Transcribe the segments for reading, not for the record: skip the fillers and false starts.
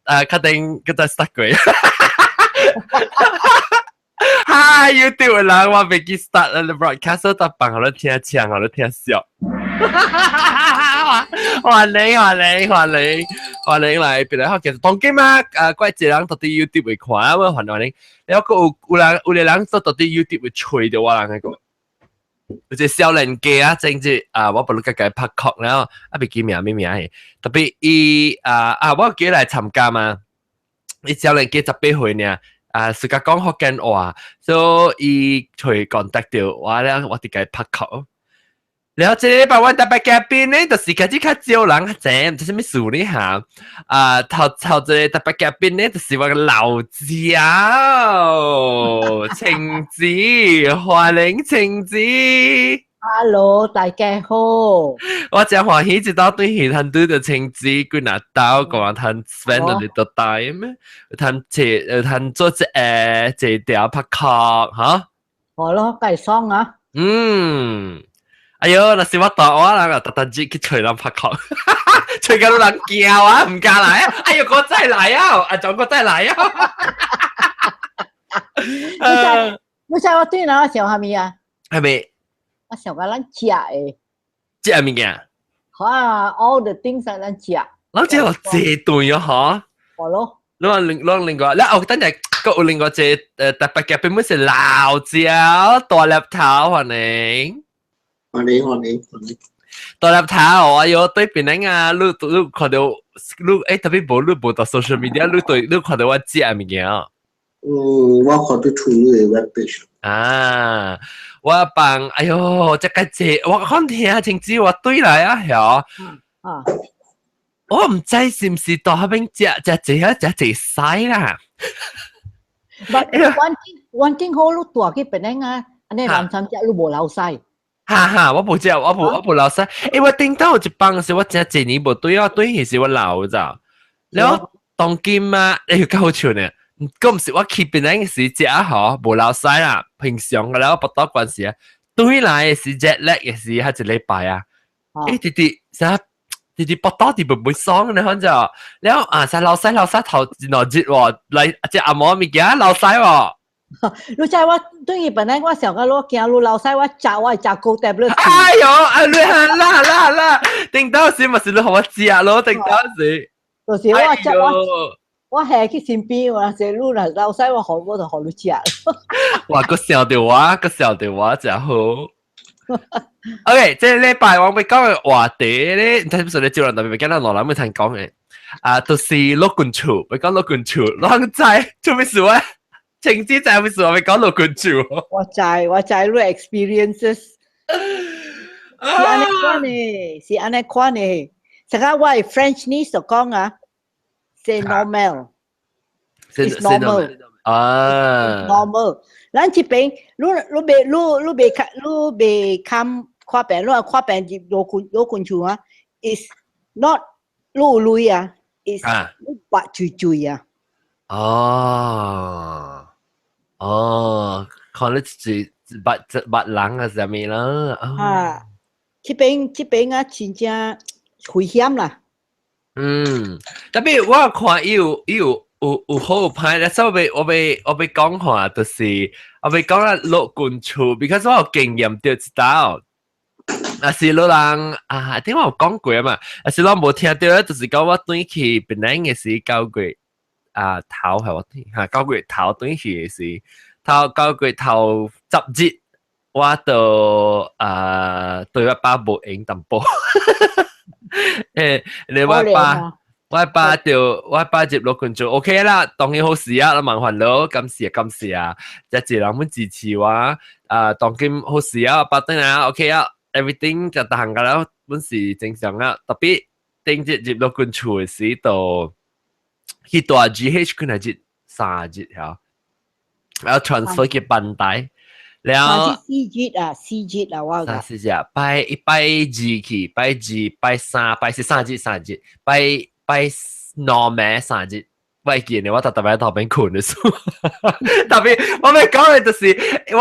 確定閣再 start 過。哈，YouTube 的人我袂記 start 了 broadcast，逐放予你聽唱，予你聽笑。歡迎歡迎歡迎歡迎來，別來學其實當今啊，怪一人到佇 YouTube 會看啊，歡迎歡迎。了閣有個人都佇 YouTube 會揣著我人彼個。有一個少年家啊，正是啊，我不如家己拍曲了，啊，袂記名咩名的，特別伊啊啊，我記來參加嘛，伊少年家18歲爾，啊，是甲講福建話，所以伊揣 contact 著我了，我佇共伊拍曲。了，這禮拜阮特別嘉賓呢，就是開始較少人較知，毋知啥物事呢哈。啊，頭頭一個特別嘉賓呢，就是我个老姐，晴子，歡迎晴子。 Hello，大家好。我真歡喜，一道對戲通拄著晴子，幾若兜講通 spend a little time，通坐通做一個一條拍曲，哈。好咯，梗係爽啊。嗯。哎喲，若是我大我人啊，特特節去揣人拍曲，揣到人驚啊，毋敢來啊！哎喲，閣再來啊！阿總閣再來啊！你知我對哪想啥物啊？係咪？我想講咱食的。食物件？哈，all the things 咱食。咱食落這頓啊，嗬？好咯。你話另另另外，你哦，等陣閣有另外一個特別嘅，並不是老椒大粒頭，歡迎。歡迎歡迎歡迎！大粒頭，哎喲，對邊人啊，你看著你特別無你無佇 social media，你對你看著我食物件。嗯，我看著出你的 web page。啊，我幫，哎喲，這個這我看聽清楚我對來啊，曉。啊。我毋知是毋是到彼邊食食濟啊，食濟屎啦。 But one thing 好，你蹛去檳城啊，按呢南山食你無流屎。哈哈，我無食，我無流屎。我頂到有一放時，我真濟年無對我對彼時我老咋。了當今啊，欸，較好笑呢。閣毋是我去檳城時食吼，無流屎啦。平常個了，腹肚關係啊。對來的時 jet lag 的時，較一禮拜啊。欸，直直啥？直直腹肚直袂爽呢，反正了啊，啥流屎流屎頭一兩日喎，來食紅毛物件流屎喎。你知我對伊本來我想講，我驚你流屎，我食我會食高點你。哎喲，啊你啦啦啦，頂到時嘛是你予我食咯，頂到時。就是我食我我下去身邊，我說你若流屎，我予我就予你食。哇，閣想著我，閣想著我，真好。OK，這禮拜我欲講的話題咧，毋知是毋是你招人特別講咱老人欲通講的，啊，就是老君厝，欲講老君厝，攏知做咩事啊？晴子知咩事？我欲講老君厝。我知，我知你 experiences 是按呢款的，是按呢款的。這個我的 French niece 就講啊，c'est normal，it's normal 啊，normal。咱這邊，你袂看看病，你若看病入老君厝啊，is not 你有鐳啊，is 你白水水啊。哦，哦，可能是捌捌人啊，啥物啦？啊，這邊啊，真正危險啦。嗯，特別我看伊有好有歹咧，所以我欲講話就是我欲講啦老君厝，because 我有經驗著一道。若是老人啊，頂我有講過啊嘛，若是攏無聽著咧，就是講我轉去檳城的時9月啊頭係我嚇9月頭轉去的時，頭9月頭10日，我就啊對我爸無閒淡薄。你我爸。我爸入老君厝 OK 啦，當然好事啊，麻煩咯，感謝感謝啊，這濟人們支持我，啊，當今好事啊，爸轉來 OK 啊，everything 就逐項個了，本是正常啊，特別頂日入老君厝的時，就去蹛 GH 幾若日3日嚇，然後 transfer 去班大，了四日啊，四日啊，我三四日啊，拜一拜二去，拜二拜三拜四三日三日，拜拜兩暝三日，我會記得我逐逐擺頭邊睏的時候，特別我欲講的就是我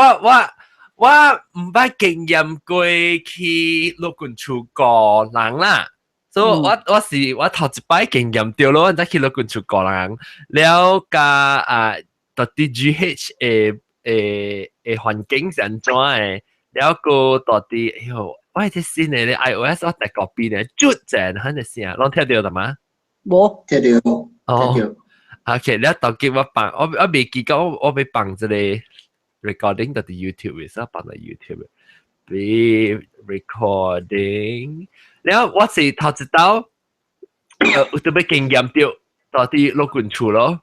毋捌經驗過去老君厝顧人啦，所以我是我頭一擺經驗著咯，我才去老君厝顧人，了佮啊到底 GH 的環境是按怎的，了閣到底哎喲，我係隻新的咧 iOS 我在 copy 呢，絕正很的聲，攏聽著的嗎？無。聽著。哦。聽著。 OK，了當今我放我未記講我欲放這個 recording 到佇 YouTube 的，所以放佇 YouTube 的 recording。了我是頭一道，有特別經驗著到佇老君厝咯。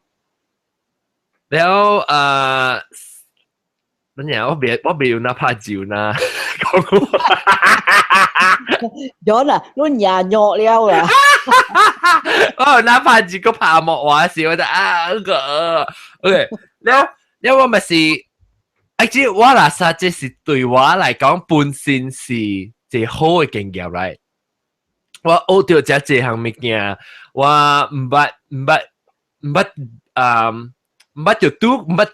了啊，乜嘢？我未有那拍照呢。咗啦，你廿肉了啦。我有那拍照個拍幕話時，我就啊嗰個，OK。了了我咪是，啊，這我若說這是對我來講本身是一個好的經驗來。我學著這這項物件，我毋捌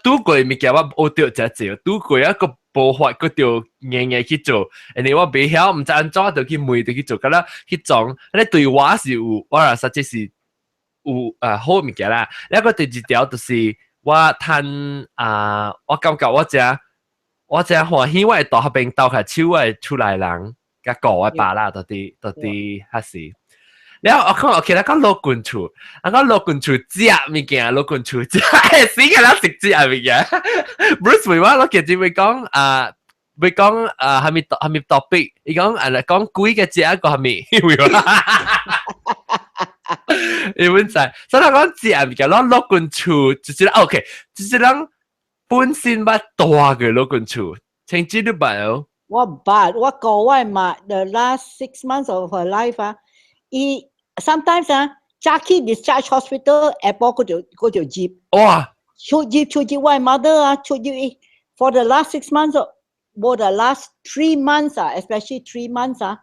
拄過物件，我學著這這，拄過一個無法，閣著硬硬去做，因為我袂曉，毋知按怎就去問，就去做，敢若去裝，按呢對我是有，我若說這是有好物件啦。了閣第二條就是我趁啊，我感覺我誠歡喜，我會到彼邊鬥下手，我的厝內人，佮顧我爸啦，到底較是。了我講 OK 啦，講老君厝，啊講老君厝食物件，老君厝食，死個啦食食物件。Bruce 問我，我記住會講啊，會講啊，蝦米 topic，伊講啊，講鬼嘅食一個蝦米，伊本知，所以講食物件，咱老君厝就是 OK，就是咱本身捌蹛過老君厝，請記你捌哦。我捌，我顧我媽 the last 6 months of her life 啊，伊 sometimes 啊，早起 discharge hospital，下晡閣就入。哇！出入出入我 mother 啊，出入伊 for the last 6 months，無 the last 3 months 啊，especially 3 months 啊，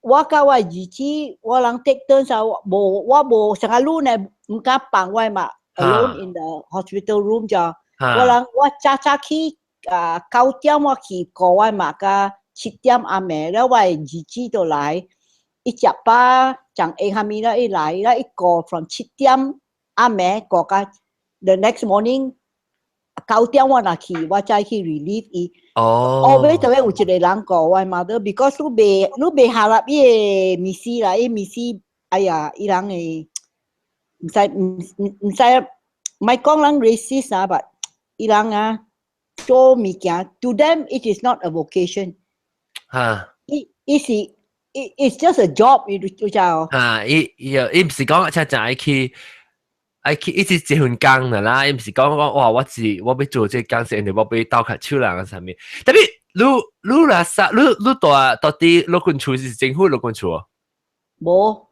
我佮我兒子，我人 take turns 啊，無我無成日攏呢，毋敢放我媽 alone in the hospital room 就，我人我早早起啊9點我去顧我媽佮7點暗暝了，我的兒子就來，伊食飽上下蝦米了，伊來了，伊顧 from 7點暗暝顧到 the next morning 9點我若去，我再去 relieve 伊。哦。後尾就會有一個人顧我 mother，because 你袂下立伊的意思啦，伊意思，哎呀，伊人的毋使毋使，毋係講人 racist 啊，but 伊人啊做物件，to them it is not a vocation。伊是 it's just a job，你就知哦。嚇，伊毋是講真正愛去。愛去伊是一份工的啦，伊毋是講講哇，我欲做這個工是因為我欲鬥較手人啊啥物。特別你若啥，你蹛佇老君厝是政府老君厝？無，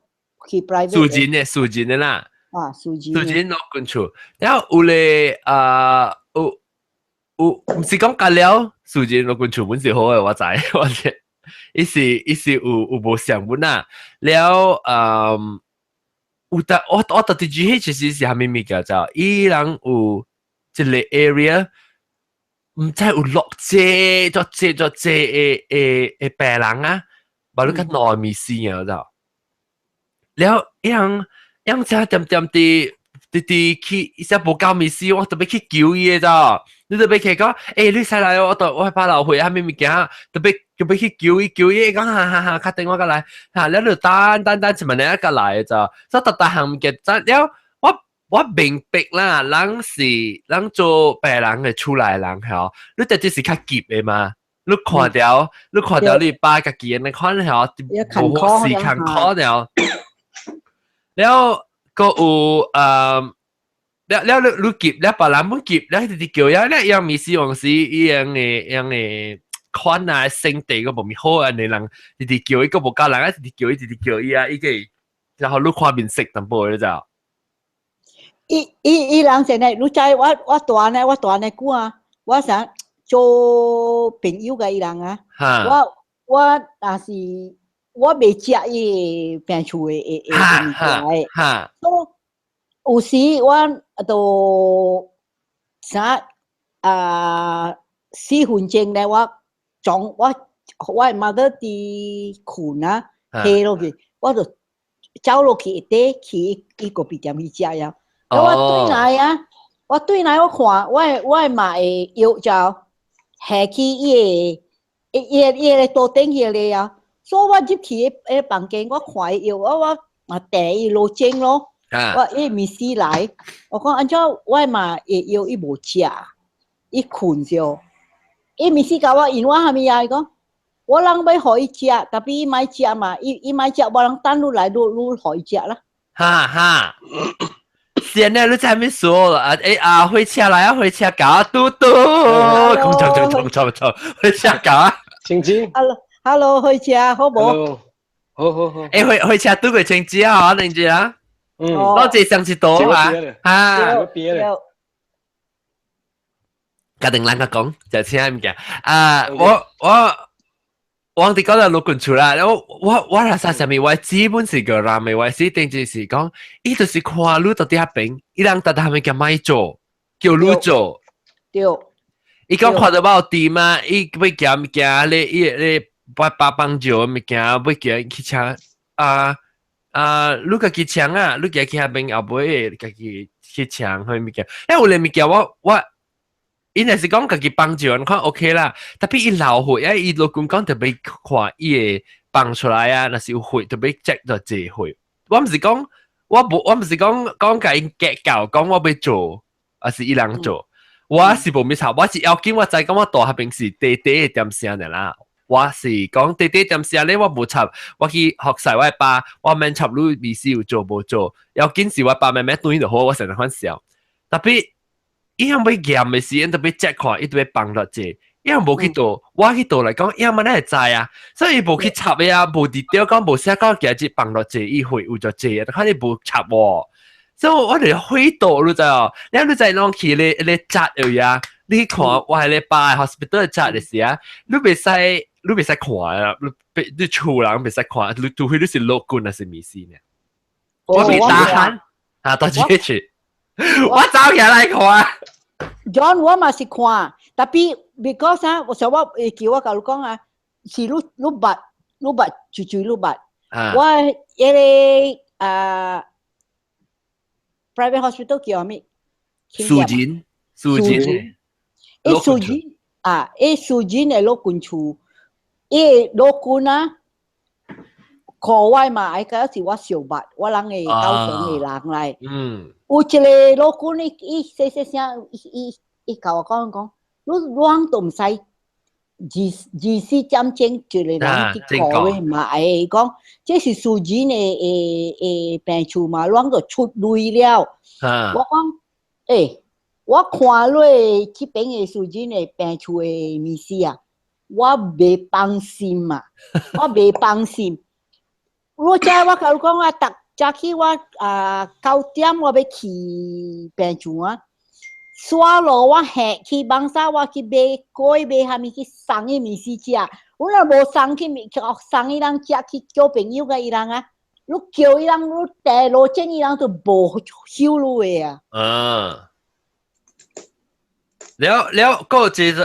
去 private。私人的啦。啊，私人。私人老君厝，然後有咧啊，有毋是講甲了私人老君厝本是好的，我知，我知。伊是有無相本啊，了嗯。有得我到底 GH 其實是蝦米物件就，伊人有一個 area，毋知有落濟足濟足濟的病人啊，無你較內面死啊就，了伊人伊人才點點佇去，伊只無夠物事，我特別去求伊的就，你特別去講，欸，你使來我都我怕流血蝦米物件，特別去求伊求伊，講哈哈哈，較電話過來，哈，了就等等等一問一個來就，所以逐逐項物件，了我明白啦，人是人做病人的厝內人吼，你直接是較急的嘛，你看著你爸家己的款吼，無時間苦了，了閣有了了你急，了別人本急，了直直叫了，了樣物事往時伊樣的樣的款啊，身體閣無咪好啊，你人直直叫伊閣無夠人啊，直直叫伊，直直叫伊啊，伊個然後你看面色淡薄你知？伊人現在，你知我蹛呢，我蹛呢久啊，我想做朋友佮伊人啊，我若是我袂食伊病厝的物件的，所以有時我都啥啊4分鐘咧，我裝我的 mother 佇睏啊，下落去，我就走落去一塊去伊咖啡店去食呀。我對來啊，我對來我看我的媽的藥就下去伊的伊個桌頂遐個啊，所以我入去彼個房間，我看伊藥，我嘛訂伊羅鐘咯。我伊物事來，我講按怎我的媽的藥伊無食，伊睏著，伊物事共我引我啥物啊？伊講我人欲予伊食，tapi 伊莫食嘛，伊莫食，無人等你來，你予伊食啦。哈哈，現在你在咪說了啊？欸啊，火車來啊，火車到，嘟嘟，衝衝衝衝衝衝，火車到啊！清子，Hello，Hello，火車好無？好好好。欸，火車拄過清子啊，恁知啊？嗯，我這上次多啊，啊，家定人家講，就請物件啊，我佇講到老君厝啦，我若啥啥物，我基本是個人的，我是定就是講，伊就是看你到底遐邊，伊人逐逐物件莫做，叫你做。對。伊講看到我有甜啊，伊欲行物件咧，伊咧把幫助物件，欲行去請啊啊！你家己請啊，你家去遐邊後尾家己去請彼物件。因為有個物件我。伊若是講家己幫助，你看 OK 啦。tapi 伊流血，啊，伊老公講特別看伊會放出來啊，若是有血特別 check 到這血。我毋是講，我無，我毋是講講共𪜶計較，講我欲做，抑是伊人做。我是無物插，我是要緊，我知講我大彼邊是短短的點聲的啦。我是講短短點聲咧，我無插，我去學晒我的爸，我免插你意思有做無做。要緊是我爸慢慢轉就好，我成日反笑。tapi 伊樣欲驗的時，𪜶特別 check 看，伊特別放落這，伊樣無去做，我去做來講，伊樣嘛哪會知啊？所以伊無去插的啊，無佇掉講無寫講今日放落這，伊會有就這，看你無插喎。所以我就火到，你知哦？你知攏去咧咧扎位啊？你看我喺咧爸 hospital 扎的時啊，你袂使看啊，你厝人袂使看，你除非你是老君還是物事呢？我未打鼾啊，到這去。我走起來看。 John，我嘛是看，tapi because 啊，我想我會記我共你講啊，是你捌絕對你捌。我彼個啊 private hospital 叫啥物？樹人，樹人。欸，樹人啊，欸，樹人的老君厝，伊老君啊。看我嘛，愛個是我相捌，我人的高雄的人來。有一個老君，伊伊細細聲，伊伊伊共我講講，你攏都毋使24點鐘一個人去看我嘛，會講這是私人的病厝嘛，攏都出鐳了。我講，欸，我看落這邊的私人的病厝的物事啊，我袂放心啊，我袂放心。我知我共你講啊，逐早起我啊9點我欲去病厝啊，煞落我下去網沙，我去買粿買啥物去送伊物事食。我若無送去物，送伊人食去交朋友共伊人啊，你叫伊人你訂路前伊人就無收你的啊。嗯。了了，嗰個是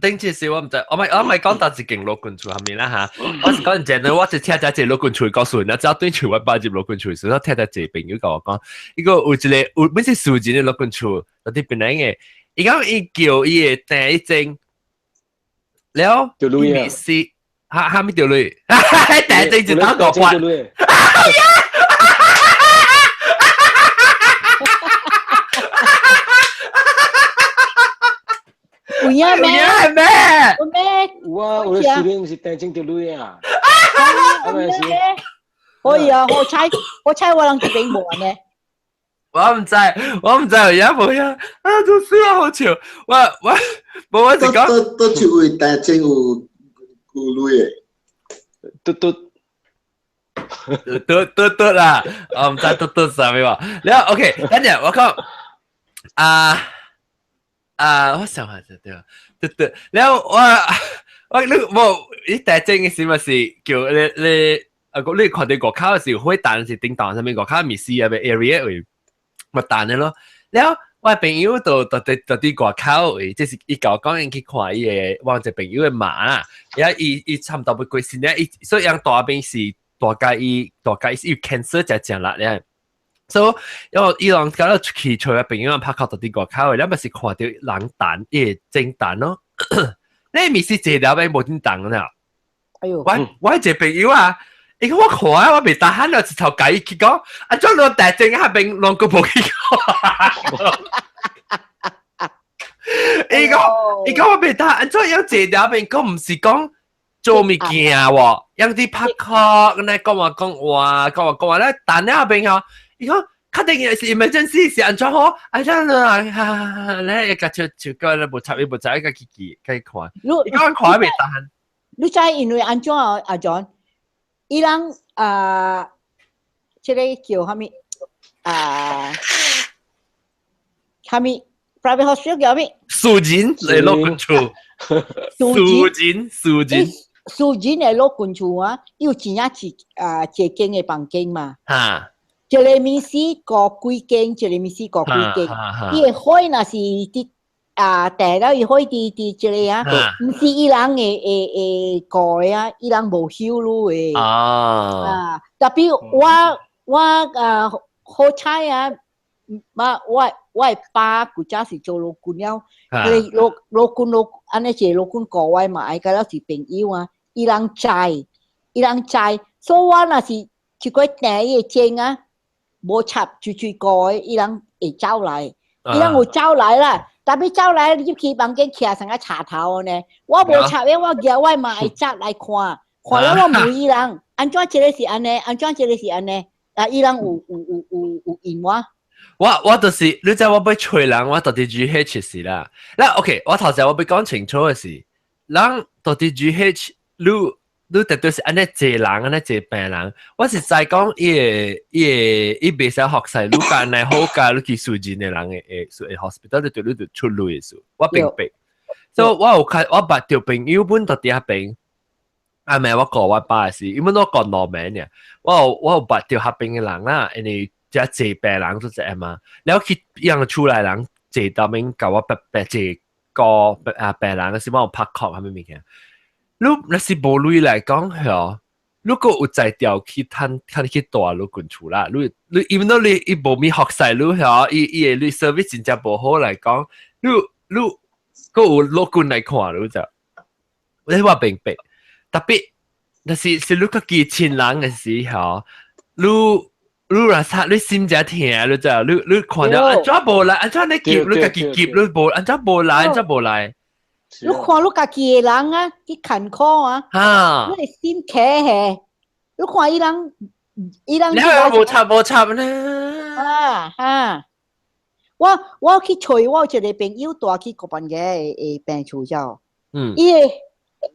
頂次時我毋知，我咪講到一間老君厝後面啦嚇，我是講真的，我是聽咗一個老君厝告訴你，只要對厝我擺入老君厝時，我聽到一個朋友共我講，伊個有一個有本是私人的老君厝，嗰啲邊來嘅，伊講伊叫伊的訂一針，了，伊是哈哈咪掉鐳，訂針就打個關。有影咩？咩？有咩？有啊，有的時陣是訂鐘掉鐳啊。係咪先？可以啊，好彩好彩，我人這邊無呢。我毋知，我毋知有影無影，啊，都死啊，好笑。我無我是講。佗佗一位訂鐘有鐳的？嘟嘟嘟嘟嘟啦，我毋知嘟嘟啥物喎。了 OK，等陣我講啊。啊，我想下就對，對對，然後我你無你第正嘅時咪是叫你你啊個你看到外口是會彈是叮當，啥物外口咪是啊個 area 位咪彈的咯。然後我朋友就就佇就佇外口位，這是伊共我講𪜶去看伊的我一個朋友的媽啦，然後伊伊差毋多欲過身咧，伊所以𪜶大邊是。大家伊大家伊有 cancer 就正力咧。所以因為伊人搞到出去揣個朋友拍靠到佇外口的，你咪是看到人等，伊會蒸蛋咯。你咪是坐了邊無點動啦。哎喲，我一個朋友啊，伊講我看啊，我袂得閒了，一頭共伊去講，啊，怎攏大正下邊攏閣無去看。伊講我袂得，按怎樣坐了邊，講毋是講做物件喎，樣佇拍殼，咁來講話講話，講話講話咧，等了邊吼，伊講確定是 emergency 是按怎好，按怎啊，咧一個笑笑個咧無插伊無插，伊個去記去看，伊講看袂得閒。你知因為按怎啊？阿 John，伊人啊，這個叫啥物啊？啥物 private hospital 叫啥物？私人的老君厝，私人私人，私人的老君厝啊，有真正一啊一間的房間嘛。一个物事過幾間，一個物事過幾間。伊的火若是佇啊，訂了伊火佇佇這個啊，毋是伊人會會會顧的啊，伊人無收你的。啊，特別我啊好彩啊，我的爸舊早是做陸軍了，佢陸陸軍陸按呢一個陸軍顧我嘛，愛甲了是朋友啊，伊人知，伊人知，所以我若是一個訂伊的證啊，無插喙喙顧的，伊人會走來，伊人有走來啦。特別走來入去房間徛成個插頭呢，我無插的，我舉我嘛會插來看，看了我問伊人，按怎這個是按呢，按怎這個是按呢，啊，伊人有有有有有應我。我就是，你知我欲揣人，我到佇 GH 時啦。那 OK，我頭先我欲講清楚的是，人到佇 GH，你你特別是按呢濟人，按呢濟病人，我是在講伊個伊個伊袂使學勢，你間來好教你去私人的人的的的 hospital，你對你就出類的事，我明白。所以我有看，我捌著朋友本到佇遐邊，啊，咪我過我爸的時，因為我講羅名爾，我有捌著遐邊的人啦，因為遮濟病人都這嘛，了去伊人厝內人坐當面共我白白坐個啊病人的時，我有拍殼啥物物件。你若是無鐳來講吼，如果有才調去趁趁去大陸滾厝啦，你你 even though 你伊無物學勢，你吼伊伊的你 service 真正無好來講，你你閣有老君來看你就，你我明白，特別若是是你家己親人的時候，你你若啥你心誠疼，你知你你看到按怎無來，按怎你急，你家己急，你無按怎無來，按怎無來。你看你家己的人啊，去艱苦啊，你會心徛下，你看伊人，伊人你係無插無插呢？啊哈！我去揣我有一個朋友帶去國辦嘅的病厝咗，伊個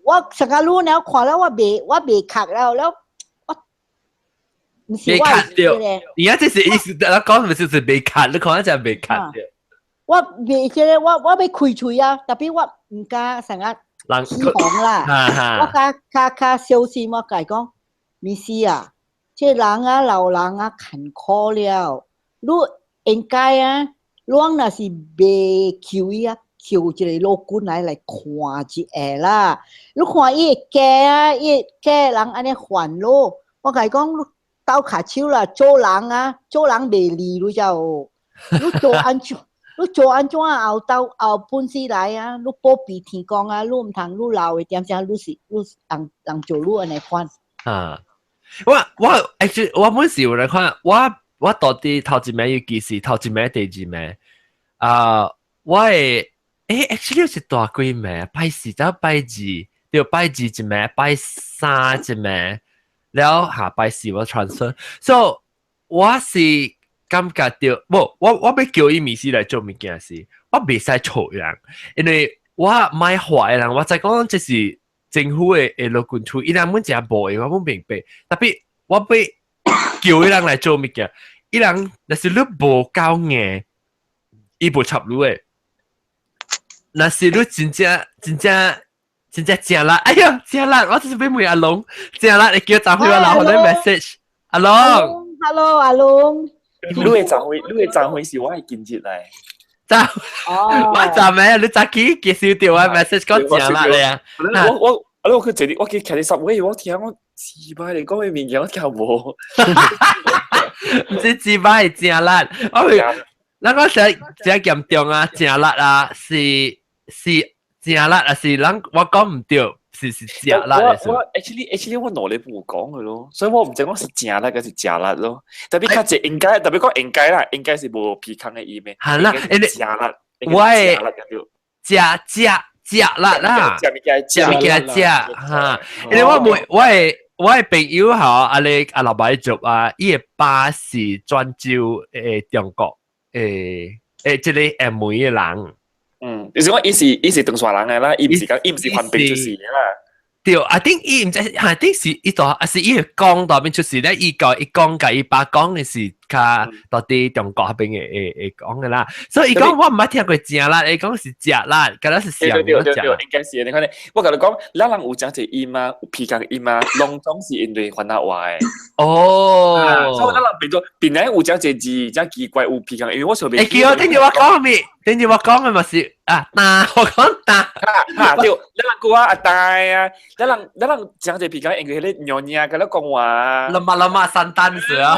我上個路了看了我袂卡了了，我毋是我袂卡著，而家這是意思，我講咪就是袂卡，你看就袂卡著。我袂這個，我我欲開喙啊，特別我毋敢成個起哄啦，我較較較小心，我共伊講，ミス啊，這人啊老人啊艱苦了，你應該啊，你若是袂求伊啊，求一個老君來來看一下啦。你看伊的家啊，伊的家人按呢煩惱，我共伊講，你鬥跤手啦，做人啊，做人袂利，你知無？你做按怎？你做按怎後斗後本事來啊？你保庇天公啊！你毋通你老的點聲，你是你人人做你按呢款。啊！我我 actually 我本時有來看，我我到底頭一名尤其是頭一名第二名啊！我會actually 是大幾名？拜四到拜二，對，拜二一名，拜三一名，了下拜四我 transfer，so 我是感覺到，無我我欲叫伊物事來做物件時，我袂使錯人，因為我莫話的人，我知講這是政府的的老君厝，伊人本誠無的，我本明白。特別我欲叫伊人來做物件，伊人若是你無夠硬，伊無插你的。若是你真正真正真正誠力，哎呀，誠力！我就是欲問阿龍，誠力會叫昨昏我留予你 message，阿龍，Hello，阿龍。你的昨昏，你的昨昏是我的近日來。昨，我昨暝你早起接收到我 message 講誠力咧啊！我我我去坐，我去徛佇十位，我聽我雞巴，你講嘅物件我聽無。毋是雞巴係誠力，我會，咱講實真嚴重啊，誠力啊，是誠力啊，是咱我講毋對，是誠力嘅。我 actually 我腦裡冇講嘅咯，所以我毋知講是誠力還是食力咯。特別較濟應該，特別講應該啦，應該是無鼻孔嘅音嘅。係啦，你誠力，我係食食食力啦，食物件食物件食嚇。因為我每我的朋友吼，阿你阿老闆做啊，伊的爸是泉州中國這个厦門的人。嗯，就是講伊是長沙人嘅啦，伊毋是講伊毋是番兵出世嘅啦。對，啊頂伊毋知，啊頂是伊大，啊是伊講大邊出世咧，伊講伊講共伊爸講的是較到底中國彼邊的會講的啦，所以伊講我毋捌聽過誠力，伊講是食力，敢若是對對對對，應該是你看咧，我共你講，咱人有誠濟音啊，有鼻孔音啊，攏總是因為番仔話的。哦，所以咱人變做變來有誠濟字，誠奇怪有鼻孔，因為我想袂。會記哦，頂日我講咩？頂日我講的嘛是啊，呾，我講呾，哈對，咱人講啊大啊，咱人誠濟鼻孔，因為彼個娘娘共咱講話。 Lemak lemak santan 是啊。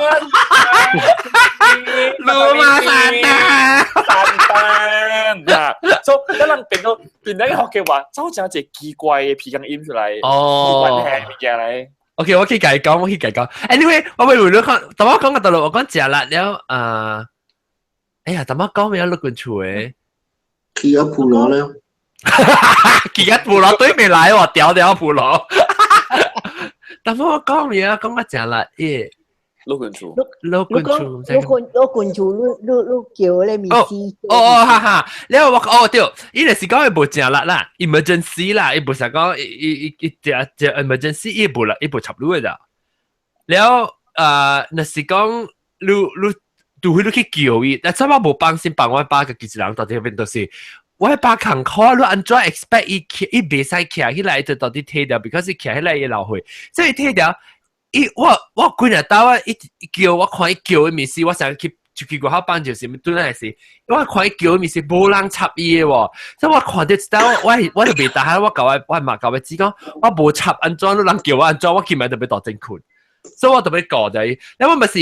Lemak santan， santan 啊，所以咱人變到變來學嘅話，走誠濟奇怪的鼻孔音出來。哦，關係物件來。 OK，我去共伊講，我去共伊講。Anyway，我會回你講，頭我講個道路，我講食力了啊。哎呀，頭我講咩啊？陸軍厝的。去咗鋪羅了。去咗鋪羅對面來喎，屌屌鋪羅。頭我講咩啊？講個食力，耶。陸軍厝，陸軍厝，陸軍厝，你叫咧名字。哦哦，哈哈，了我哦對，伊就是講伊無誠力啦，emergency 啦，伊無是講伊伊伊伊食食 emergency，伊無啦，伊無插你的咋。了若是講你除非你去叫伊，但係我無放心放我爸家己一人到底彼邊，就是我爸艱苦，你按怎 expect 伊伊袂使徛起來就到底退掉，because 伊徛起來伊流血，所以退掉。伊我幾日兜我一叫我看伊叫的物事，我想去出去外口放就是對那是，我看伊叫的物事無人插伊的喎，所以我看到一兜我就袂當下，我共我我媽共我姊講，我無插按怎，你人叫我按怎，我今日就欲大陣睏，所以我特別顧著伊。你我咪是，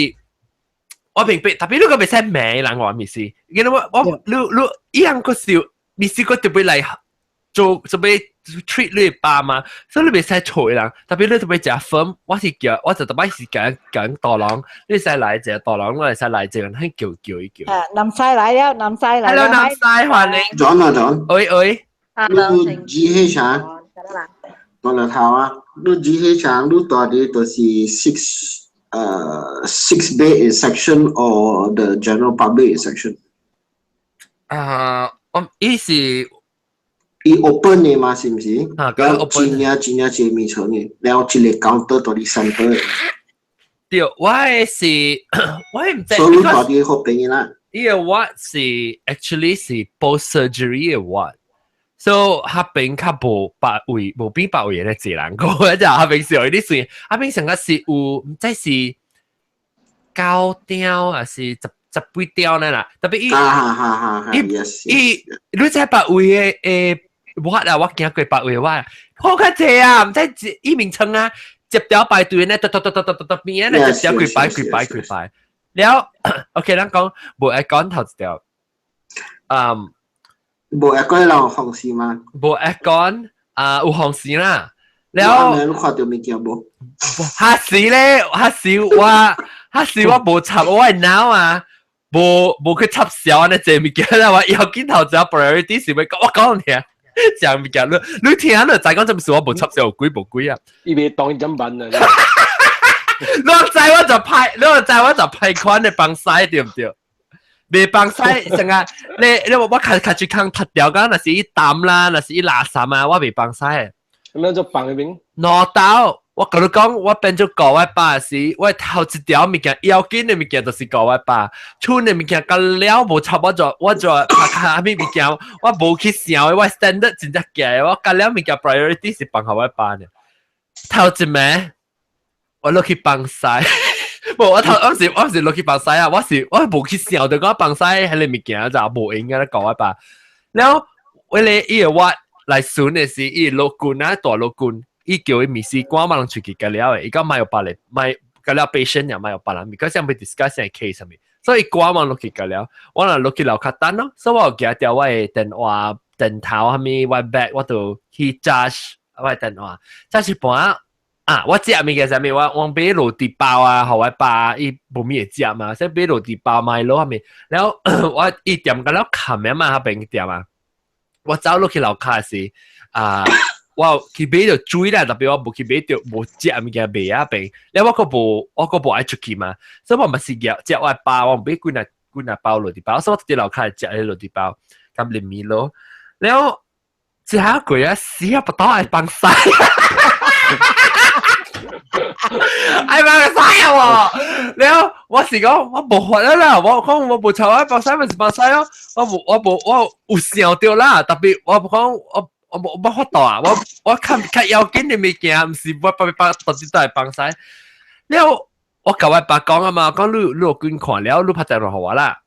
我明白，特別你個袂使罵人話物事，因為我你伊人個是物事個特別來做做欲 treat 你爸媽，所以你袂使吵人，特別你特別食粉，我是叫我就特別是講講大人，你使來一個大人，我會使來一個人去叫叫一叫。啊，南西來了，南西來了。 Hello，南西歡迎。 John 啊 John。喂喂。你 GH 啊？大樂頭啊，你 GH 啊，你住佇就是 six bed section or the general public section？啊，我伊是。伊 open 的嘛，是毋是？啊，了真正真正濟眠床的，了一個 counter 到佇 center 的。對，我的是，我毋知。所以你住佇好便宜啦。伊個 ward 是 actually 是 post surgery 的 ward。So 彼邊較無別位，無比別位的濟人個，就彼邊是有啲算，彼邊上個是有，毋知是九張還是十幾張呢啦。特別伊，伊伊，你知別位的 ward 啊，我行過別位 ward，好較濟啊，毋知伊眠床啊，接條排隊呢，嘟嘟嘟嘟嘟嘟邊啊，接條幾排幾排幾排。了，OK，咱講無愛講頭一條，嗯。無愛講人紅線嗎？無愛講啊，有紅線啦。了，你看著物件無？哈是咧，哈是我無插我的腦啊，無去插銷按呢濟物件啦。我要緊頭一 priority 是欲講，我講聽，講物件你聽你知講這毋是我無插銷有鬼無鬼啊？伊袂當伊怎辦啊？你知我就派，你知我就派款的幫使對毋對？袂放屎，成個你我較較住空踢掉講，若是伊淡啦，若是伊垃圾啊，我袂放屎。咁樣就放彼邊？兩刀，我共你講，我變做顧我爸時，我頭一條物件要緊的物件就是顧我爸，剩的物件甲了無插我就我就拍下物件，我無去想的，我 standard 真正低，我甲了物件 priority 是放予我爸呢。頭一暝，我落去放屎。無，我頭我是落去放屎啊！我無去想著講放屎彼个物件就無閒咧顧我爸。了，為了伊個我來巡的時，伊老君啊大老君，伊叫伊面試官嘛人出去個了的，伊講莫有別個，莫個了 patient 也莫有別人，because 想欲 discuss 個 case 啥物，所以官嘛落去個了，我若落去樓跤等咯，所以我有舉著我的電話電頭啥物，我 bag 我就去 charge 我的電話，charge 一半啊，我食物件啥物，我買落地包啊，予我爸伊無物會食嘛，所以買落地包買落啥物，然後我伊店個了冚的嘛，彼邊店啊，我走落去樓跤時啊。我去買著水啦，特別我無去買著無食物件賣啊邊，了我閣無愛出去嘛，所以我嘛是夾食我包，我買幾若幾若包落地包，所以我佇樓跤食彼落地包，佮啉米咯，了食過啊，死啊，腹肚愛放屎，愛放屎啊！了我是講我無法啦，我講我無臭啊，放屎咪是放屎咯，我無有想著啦，特別我講我。我無無法度啊！我較較要緊的物件，毋是我爸爸到底都會放屎。了，我共我爸講啊嘛，講你有緊看了，你拍電話予我啦。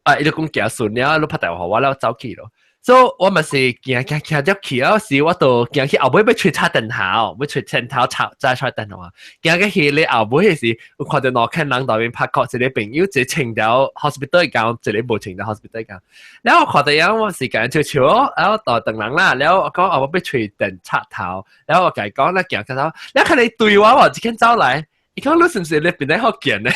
啊，伊就講行順了，你拍電話予我了，走去咯。所以我嘛是行行行入去了時，我就行去後尾欲揣插電頭，欲揣電頭插再插電話。行去咧後尾彼時，有看著兩個人佇邊拍 call，一個朋友一個穿著 hospital gown，一個無穿著 hospital gown。了我看著樣，我時間笑笑，然後就轉人啦。了我講哦，我欲揣電插頭，了我共伊講，咱行較走，了看你對我喎，一間走來，伊講你是毋是咧邊咧福建的？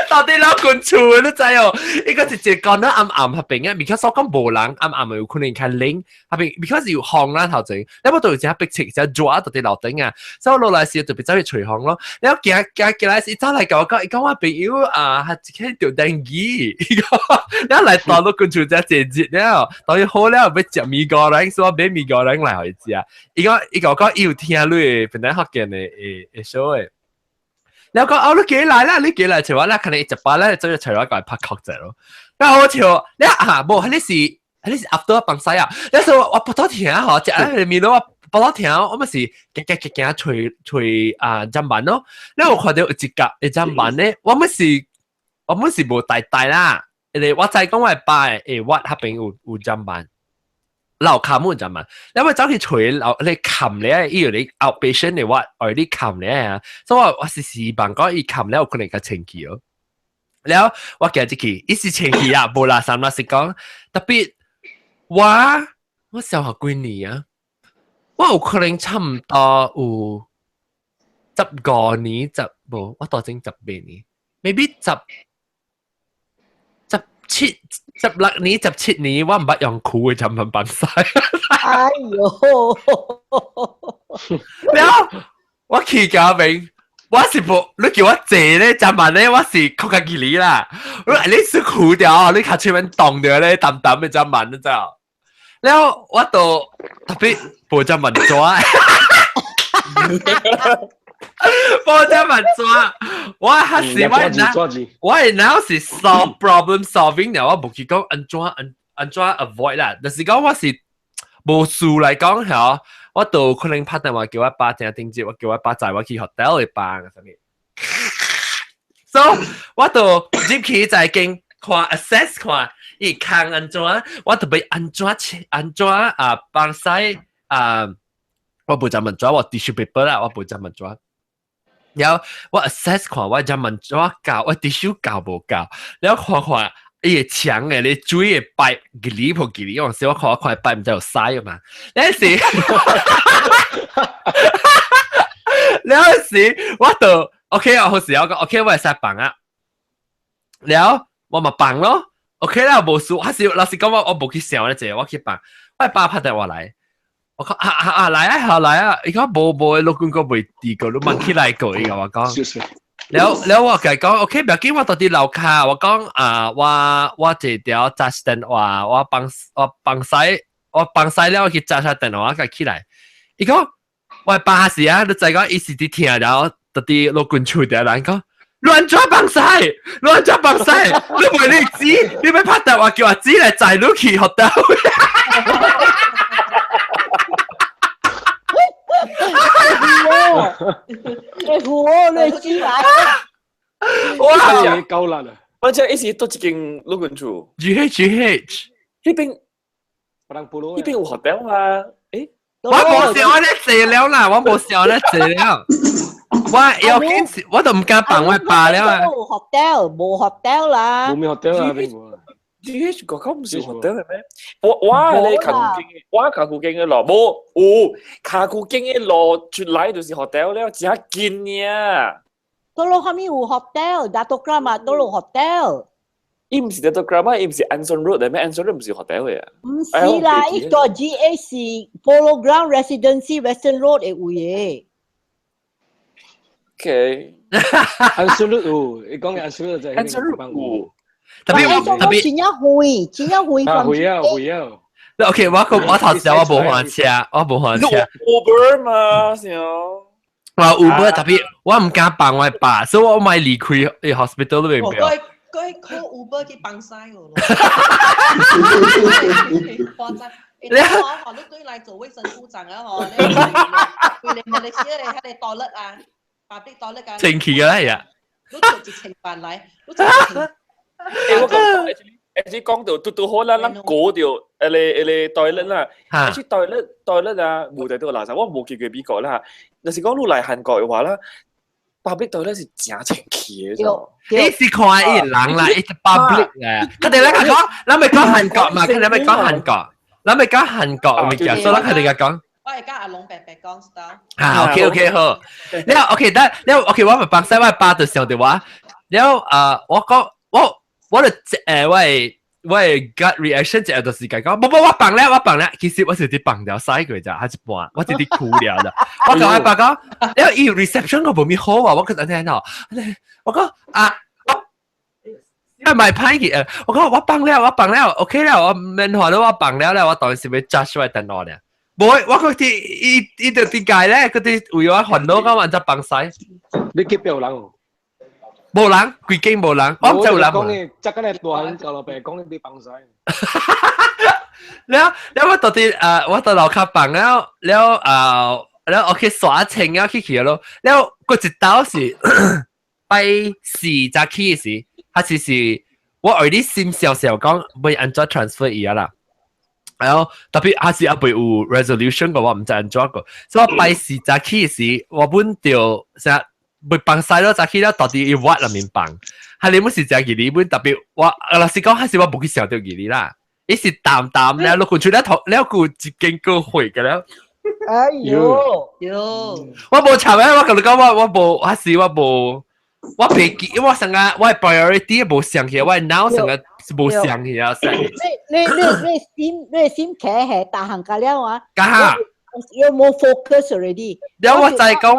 到底老滾厝你知哦？伊個直接講到暗暗彼邊啊，because 我講無人暗暗有可能較冷，彼邊 because 有風啦頭前，你無都有一逼切，一熱到佇樓頂啊，所以我落來時特別走去吹風咯。然後行行行來時，走來共我講，伊講我朋友啊，一個著電機，伊講，然後來到老滾厝遮坐熱了，到伊好了欲食米糕來，所以我買米糕來來予伊食。伊講伊共我講，伊有聽你本來福建的的的 show 的。然後講哦，你過來啦，你過來揣我啦，可能伊食飽咧，做揣我過來拍曲者咯。然後我笑，你啊，無，彼是 after 放屎啊。那時候我腹肚疼吼，食彼個麵咯，我腹肚疼，我嘛是行行行行揣揣啊砧板咯。然後我看著有一角的砧板咧，我嘛是無帶帶啦，因為我知講我爸的我彼邊有砧板。樓跤冇砧板，你我走去揣樓，你冚咧，伊有你 outpatient 的我，愛你冚咧啊，所以我我是希望講伊冚咧有可能較清氣哦。了我行入去，伊是清氣啊，無垃圾啦，是講特別我我小學幾年啊，我有可能差毋多有15年十無，我當陣18年，maybe 17、16年、17年，我毋捌用褲的砧板放屎。哎喲！了，我去家邊，我是無，你叫我坐咧，砧板咧，我是較較距離啦。你是褲掉，你較出面凍著咧，淡淡的砧板，你知無？了，我就特別無砧板紙。無砧板紙，我還是我腦，我的腦是 solve problem solving 了，我無去講按怎按按怎 avoid 啦。就是講我是無事來講嚇，我都可能拍電話叫我爸聽頂節，我叫我爸載我去 hotel 去放啥物。So 我就入去在間看 assess 看伊空按怎，我就欲按怎按怎啊放屎啊，我無砧板紙，我 tissue paper 啦，我無砧板紙。然後我 assess 看我砧板紙夠，我 tissue 夠無夠，然後看看伊個牆的咧水的 pipe 吉哩破吉哩，有時我看我看 pipe 毋知有屎嘛，那時，了時我就 OK 啊，好時我講 OK，我會使放啊，了我嘛放咯，OK 啦，無事，還是老實講我無去想咧這，我去放，我爸拍電話來。我講啊啊啊來啊好來啊！伊講無無，老公閣未佇過，你問起來過，伊共我講。了了我共伊講，OK，不要緊，我佇佇樓跤，我講啊，我坐條揸電話，我放屎，我放屎了，我去揸下電話，我起來。伊講我爸時啊，你知講伊是佇聽了，佇佇老君厝的人講。亂怎放屎，亂怎放屎，你袂你知，你欲拍電話叫阿姊來載你去學校。你好，你知來。哇！夠難啊！我這一時都一間老君厝。 GH GH 彼邊 Padang Pulo。呢邊有 hotel 嘛？誒，我無想我咧坐了啦，我無想咧坐了。我要緊，我都唔敢放我爸了啊。無 hotel，無 hotel 啦。無咩 hotel 啊？邊個？ GH 嗰個唔是 hotel 係咩？我咧卡古經，我卡古經嘅路無有卡古經嘅路出來就是 hotel 了，真近呀。倒落下面有 hotel，Dato Kramat 倒落 hotel。伊唔是 Dato Kramat，伊唔是 Anson Road 嘅咩？Anson Road 唔是 hotel 嘅啊。唔是啦，伊個 GA 是 Polo Ground Residency Western Road 嘅位嘅。 OK。 Anson Road 有，你講嘅 Anson Road 就係 Anson Road 有。特別我特別真正遠，真正遠。啊，遠啊，遠啊。 OK，我個我頭先我無還車，我無還車。 Uber 嘛，是哦。我 Uber 特別，我唔敢放我爸，所以我咪離開 hospital 都未表。佢 call Uber 去放屎我咯。誇張！你我你對來做衛生部長啊！嗬，你佢哋馬來西亞咧，佢哋 toilet 啊，public toilet 啊。清氣嘅啦，呀。你做一千萬來，你做一千。誒，我講 actually 講到拄拄好啦，咱過到一個 toilet 啦，actually toilet 啊，無在到垃圾，我無見過美國啦。若是講你來韓國嘅話啦，public toilet 是真清氣嘅。你是看伊人啦，伊是 public 嘅。佢哋咧講，咱咪講韓國嘛，佢哋咪講韓國，咱咪講韓國物件，所以咱佢哋講。我係加阿龍白白講 style。啊，OK OK 好。了 OK，得了 OK，我咪幫西我爸就想到我，了啊，我講我就我的 gut reaction 就就是講，無無我放了我放了，其實我是佇放掉屎過咋，還一半，我是佇哭了的。我講我爸講，了伊 reception 個無咪好啊，我覺得聽到，我講啊。啊，咪歹去誒！我講我放了，我放了，OK 了，我免話了，我放了了，我當然是欲 judge 我電腦咧。無，我講啲伊伊就點解咧？佢啲為我煩惱講按怎放屎。你隔壁有人哦？無人，規間無人，我毋知有人。講你，則個你大漢舊老爸講你放屎。了了，我到底我到樓跤放了了了，我去刷清啊去去咯。了，過一道是拜四早起時，還是是我愛你心小小講，欲按怎 transfer 伊啊啦。然後特別還是猶未有 resolution 個，我毋知按怎個。所以我拜四早起時，我本著啥欲放屎咯，早起了到底伊挖內面放。係你本是真義理，本特別我老實講，還是我無去想到義理啦。伊是淡淡咧，落去出了頭了，個一間個血嘅了。哎喲喲！我無插咧，我共你講，我無，還是我無，我袂記，我成個我 priority 無想起，我腦成個是無想起啊！你心企係大行㗎了啊？家下有冇 focus already？了我再講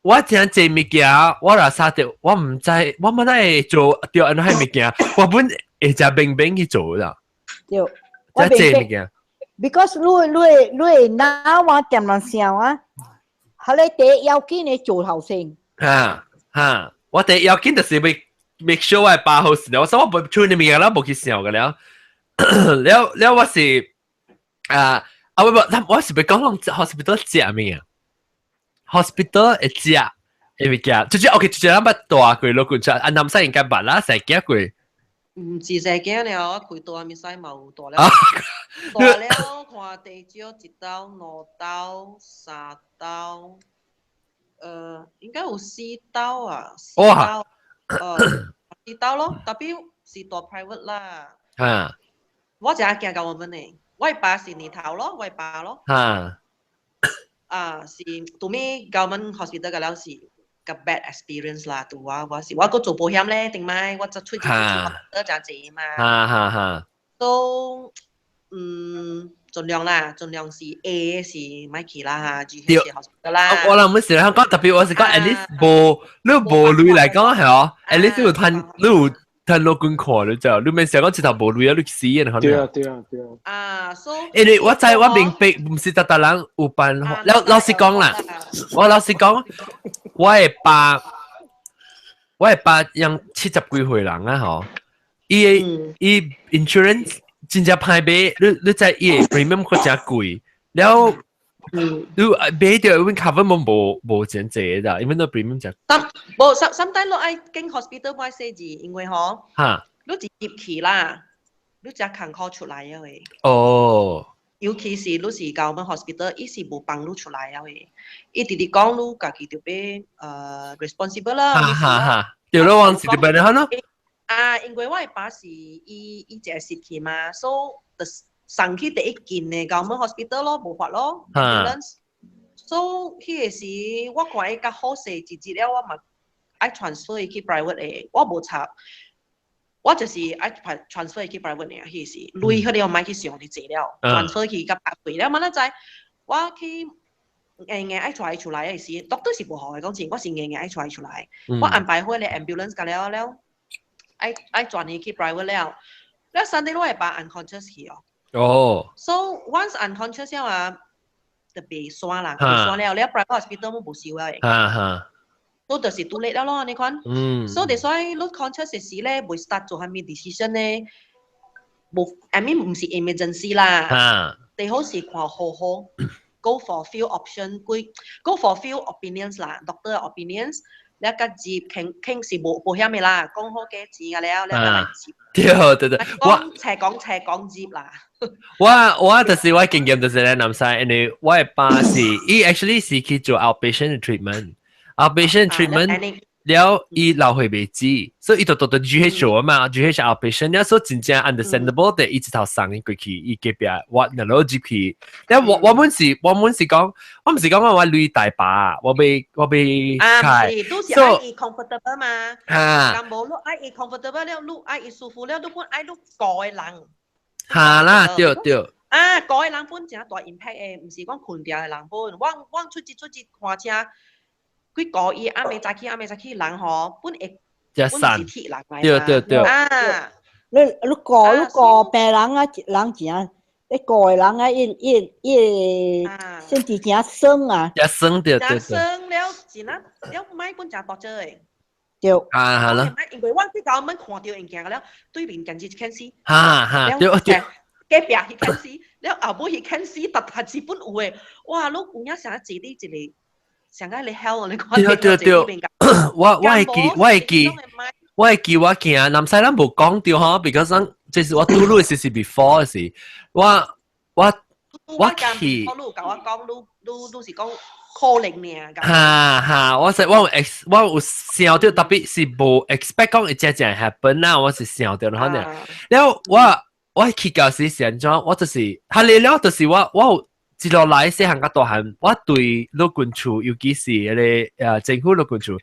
我真濟物件，我若啥著，我毋知，我乜會做著按怎物件，我本會食明明去做啦。對，真濟物件。 Because 你你你腦啊，點人想啊？係你第一要緊的做頭先。哈哈，我第一要緊就是欲 make sure 我爸好勢，我說我無處理物件，我無去想個了。了了，我是啊啊，我我是欲講攏 hospital 食物啊？hospital 會食的物件，就是 OK，就是咱捌大過落過，啊，南西應該捌啦，細驚過。毋是細驚了，我開刀咪使嘛有大了，大了看地少一刀、兩刀、三刀，應該有四刀啊，四刀，四刀咯，特別是大 private 啦。我真驚到我們呢，我爸是年頭咯，我爸咯。啊，是 to me government hospital 個了是個 bad experience 啦，對我我是我閣做保險咧，頂擺我就出去做得真濟嘛。哈哈哈。都盡量啦，盡量是 A 是咪去啦嚇，G 是 hospital 啦。我諗唔是香港特別，我是講 at least 無你無鐳來講係哦，at least 你有趁你有趁落捐看你就，你免想講一頭無鐳啊，你死人可能。對啊對啊對啊。啊，so 因為我知我明白，毋是逐逐人有辦法。老老實講啦，我老實講，我的爸養70幾歲人啊吼，伊的伊 insurance 真正歹買，你知伊的 premium 閣誠貴，了你買著阮 cover 無無真濟的，因為那 premium 誠。但無 sometimes 你愛經 hospital 買細字，因為吼，你一入去啦，你才艱苦出來啊嘅。哦。尤其是你是 government hospital，伊是無幫你出來啊嘅。伊直直講你家己著欲responsible 啦。哈哈哈，對咯，往時就變咗咯。啊，因為我的爸是伊伊一個失去嘛，所以就送去第一近的 government hospital 咯，無法咯。所以彼個時我看伊較好勢一日了，我嘛愛 transfer 伊去 private 的，我無插。我就是愛 transfer 伊去 private 爾，彼時鐳彼個莫去想佇濟了，transfer 去甲白費了，嘛咱知我去硬硬愛帶伊出來的時，doctor 是無予的，講真，我是硬硬愛帶伊出來。我安排好個 ambulance 甲了了，愛愛轉伊去 private 了，了 suddenly 我的爸 unconscious 去哦。哦。 So once unconscious 了啊，就袂煞啦，袂煞了，了 private hospital 無收了的。哈哈。都就是 too late 了咯，你看。所以所以你 conscious 時咧，袂 start 做啥物 decision 咧，無，I mean 毋是 emergency 啦。最好是看好好，go for few option，幾 go for few opinions 啦，doctor opinions，你甲接傾傾是無保險的啦，講好幾錢啊了，你再來接。對對對，我斜講斜講接啦。我我就是我經驗就是咧，南西，因為我的爸是，伊 actually 是去做 outpatient treatment。outpatient treatment 了，伊流血袂止，所以伊就到 GH 做啊嘛，GH outpatient 了，所以真正 understandable 的，伊一頭送伊過去，伊隔壁我若攞入去，了我我本是我本是講，我毋是講我鐳大把，我欲我欲啊，是，都是愛伊 comfortable 嘛，啊，但無你愛伊 comfortable 了，你愛伊舒服了，你本愛你顧的人，哈啦，對對。啊，顧的人本誠大 impact 的，毋是講困著的人本，我我出去出去看車。幾個伊暗暝早起暗暝早起人吼，本會本是鐵人來對對對。啊，你你顧你顧病人啊，人誠，你顧的人啊，伊伊伊身體誠酸啊。誠酸對對對。誠酸了，真啊，了莫本誠大隻的。對。啊，係啦。因為我去到門看著物件了，對面簡直一牽死。哈哈，對對。隔壁彼牽死，了後尾彼牽死，逐逐基本有的，哇！你有影啥坐佇一個。上個你 hell 你看對對對，我我會記我會記我會記我驚，南西咱無講著吼，because 咱這是我拄路時是 before 時，我我我去。你有共我講，你你你是講可能爾。哈哈，我是我有 ex 我有想著，特別是無 expect 講會真正 happen 啦，我是想著可能。了我我去到時是按怎，我就是，哈你了就是我我有。一路來細漢甲大漢，我對陸軍處，尤其是彼個政府陸軍處，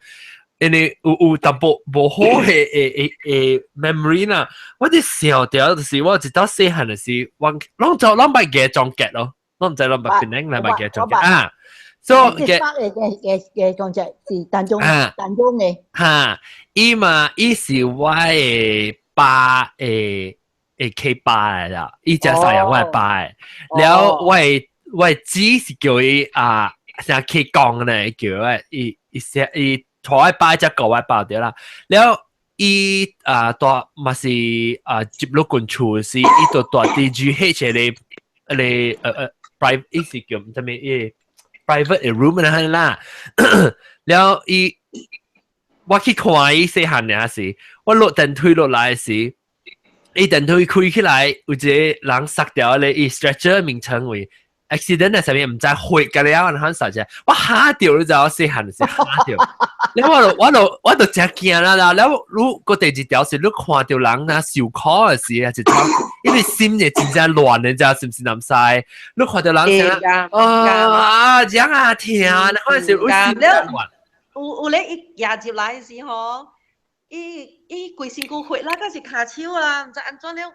因為有有淡薄無好的的的 memory 啦。我佇想著就是我一到細漢的時，我攏做攏捌牙撞結咯，攏毋知攏捌檳城來捌牙撞結啊。所以嘅嘅嘅嘅撞結是當中當中的。哈，伊嘛伊是我的爸的的契爸來啦，伊食啥樣我的爸的，了我的。我的姊是叫伊啊，成日去講呢，叫我伊伊寫伊拖我爸才顧我爸對啦。了伊啊蹛嘛是啊接陸軍處時，伊就蹛佇 GH 的個個private，伊是叫啥物伊 private room 那啦。了伊我去看伊細漢爾時，我落電梯落來時，伊電梯開起來，有一個人殺掉咧，伊 stretcher 名稱為。accident 係啥物毋知血個了，然後啥只，我嚇著你知我細漢時嚇著，了我就我就我就誠驚啦啦，了你個第二條是你看著人若受苦的時啊，一種因為心會真正亂的，知是毋是南西？你看著人啥啊啊，這樣啊疼，那是有心亂。有有咧，伊行入來時吼，伊伊規身軀血啦，閣是跤手啊，毋知按怎了，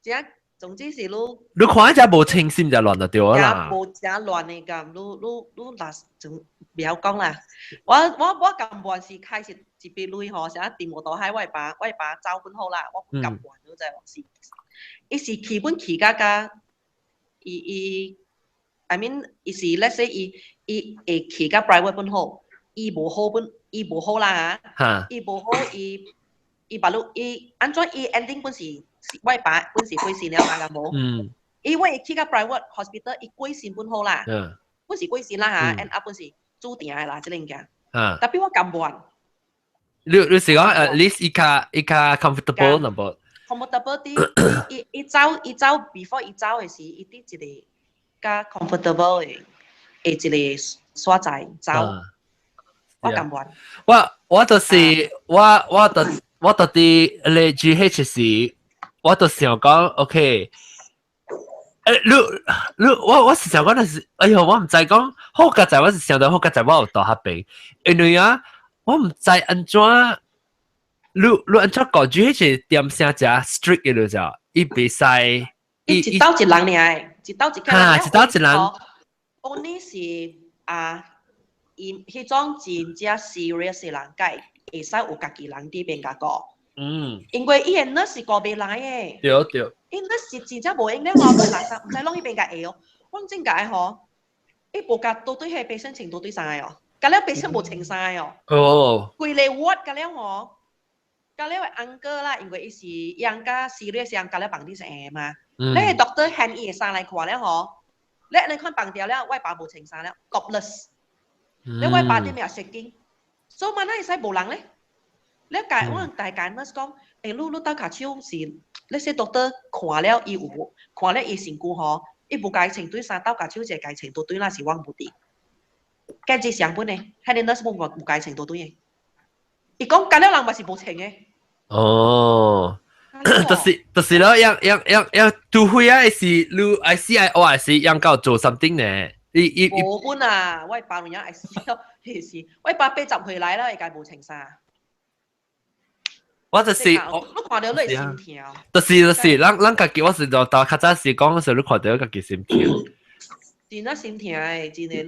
真總之是你，你看一無清心就亂就對啦。無誠亂的咁，你你你若就袂曉講啦。我我我甘願是開始一筆鐳吼，啥佇無大海，我爸我爸走本好啦，我甘願你知無是？伊是去本去甲甲，伊伊，I mean，伊是 let's say 伊伊會去甲 private 本好，伊無好本，伊無好啦嚇，伊無好，伊伊把路伊按怎伊 ending 本是。我爸本是過身了嘛，敢無？嗯。因為去到 private hospital，伊過身本好啦。本是過身啦嚇，end up 本是注定的啦，這個物件。特別我甘願。你你是講 at least 伊較伊較 comfortable 淡薄。comfortable 啲，伊伊走伊走 before 伊走的時，伊佇一個較 comfortable 的一個所在走，我甘願。我就是我到佇咧 GH 時，我就想講，OK。你我是想講，就是，哎喲，我毋知講好佳哉，我是想到好佳哉，我有到彼邊，因為啊，我毋知按怎，你按怎講 GH 點聲誠 strict 的就，伊袂使，伊一兜一人爾，一兜一個人。哈，一兜一人。 Only 是啊，伊彼種真正 serious 的人，才會使有家己人佇邊共顧。因為伊的 nurse 是顧袂來的。對對。伊 nurse 是真正無閒咧，我垃圾，毋知攏彼邊共下哦。我真解吼，伊無共倒對彼個 patient 穿倒對衫哦，甲了 patient 無穿衫哦。規个 ward 甲了吼，甲了个 uncle 啦，因為伊是養甲 serious 樣，甲了房頂是下嘛。你個 doctor 掀伊的衫來看了吼，你看放掉了，我爸無穿衫了，topless。你我爸頂面也 shaking，所以嘛，哪會使無人咧？你解我大解 nurse 講，你鬥跤手是，你說 doctor 看了伊有看了伊身軀吼，伊無共伊穿對衫，鬥跤手一個共伊穿倒對啦，是我無佇。計這上本的，彼个 nurse 無共伊穿倒對的。伊講甲了人嘛是無穿的。哦，就是咯，要除非啊，是你愛死愛我是樣夠做 something 呢？伊伊無本啊，我爸有影愛死咯，彼時我爸80歲來啦，伊家無穿衫。我就是我看著你會心痛。就是，咱家己我是就到較早時講時，你看著家己心痛。真啊心痛的，真的，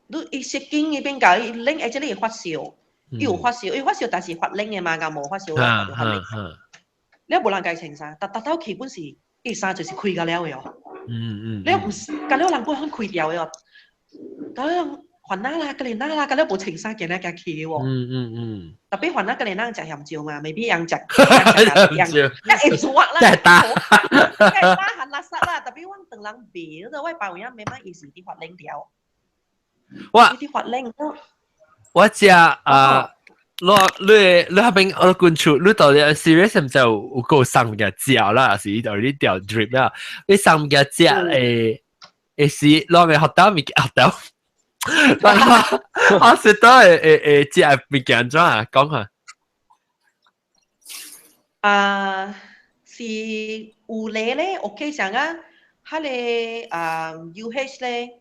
你伊失驚伊變共伊冷，而且你會發燒，伊有發燒，伊發燒，但是發冷的嘛，共無發燒，發冷。你無人共伊穿衫，逐逐兜去本是伊衫就是開甲了的哦。你毋是，甲了人本肯開掉的哦。甲了煩惱啦，甲你那啦，甲了無穿衫行來行去的喎。特別煩惱甲你那食鹹椒嘛，未必人食。鹹椒。一會煮啦。真係打。真係打很垃圾啦，特別阮唐人賣，我爸有影慢慢伊是佇發冷掉。我。佇發冷。我食啊，你彼邊我關注，你到底 serious 毋知有夠送物件食啦，是就你掉 drip 啦，你送物件食會是攏會學到物件學到。我食到會食物件怎啊？講下。啊，是有咧咧，OK 上啊，彼个啊 UH 咧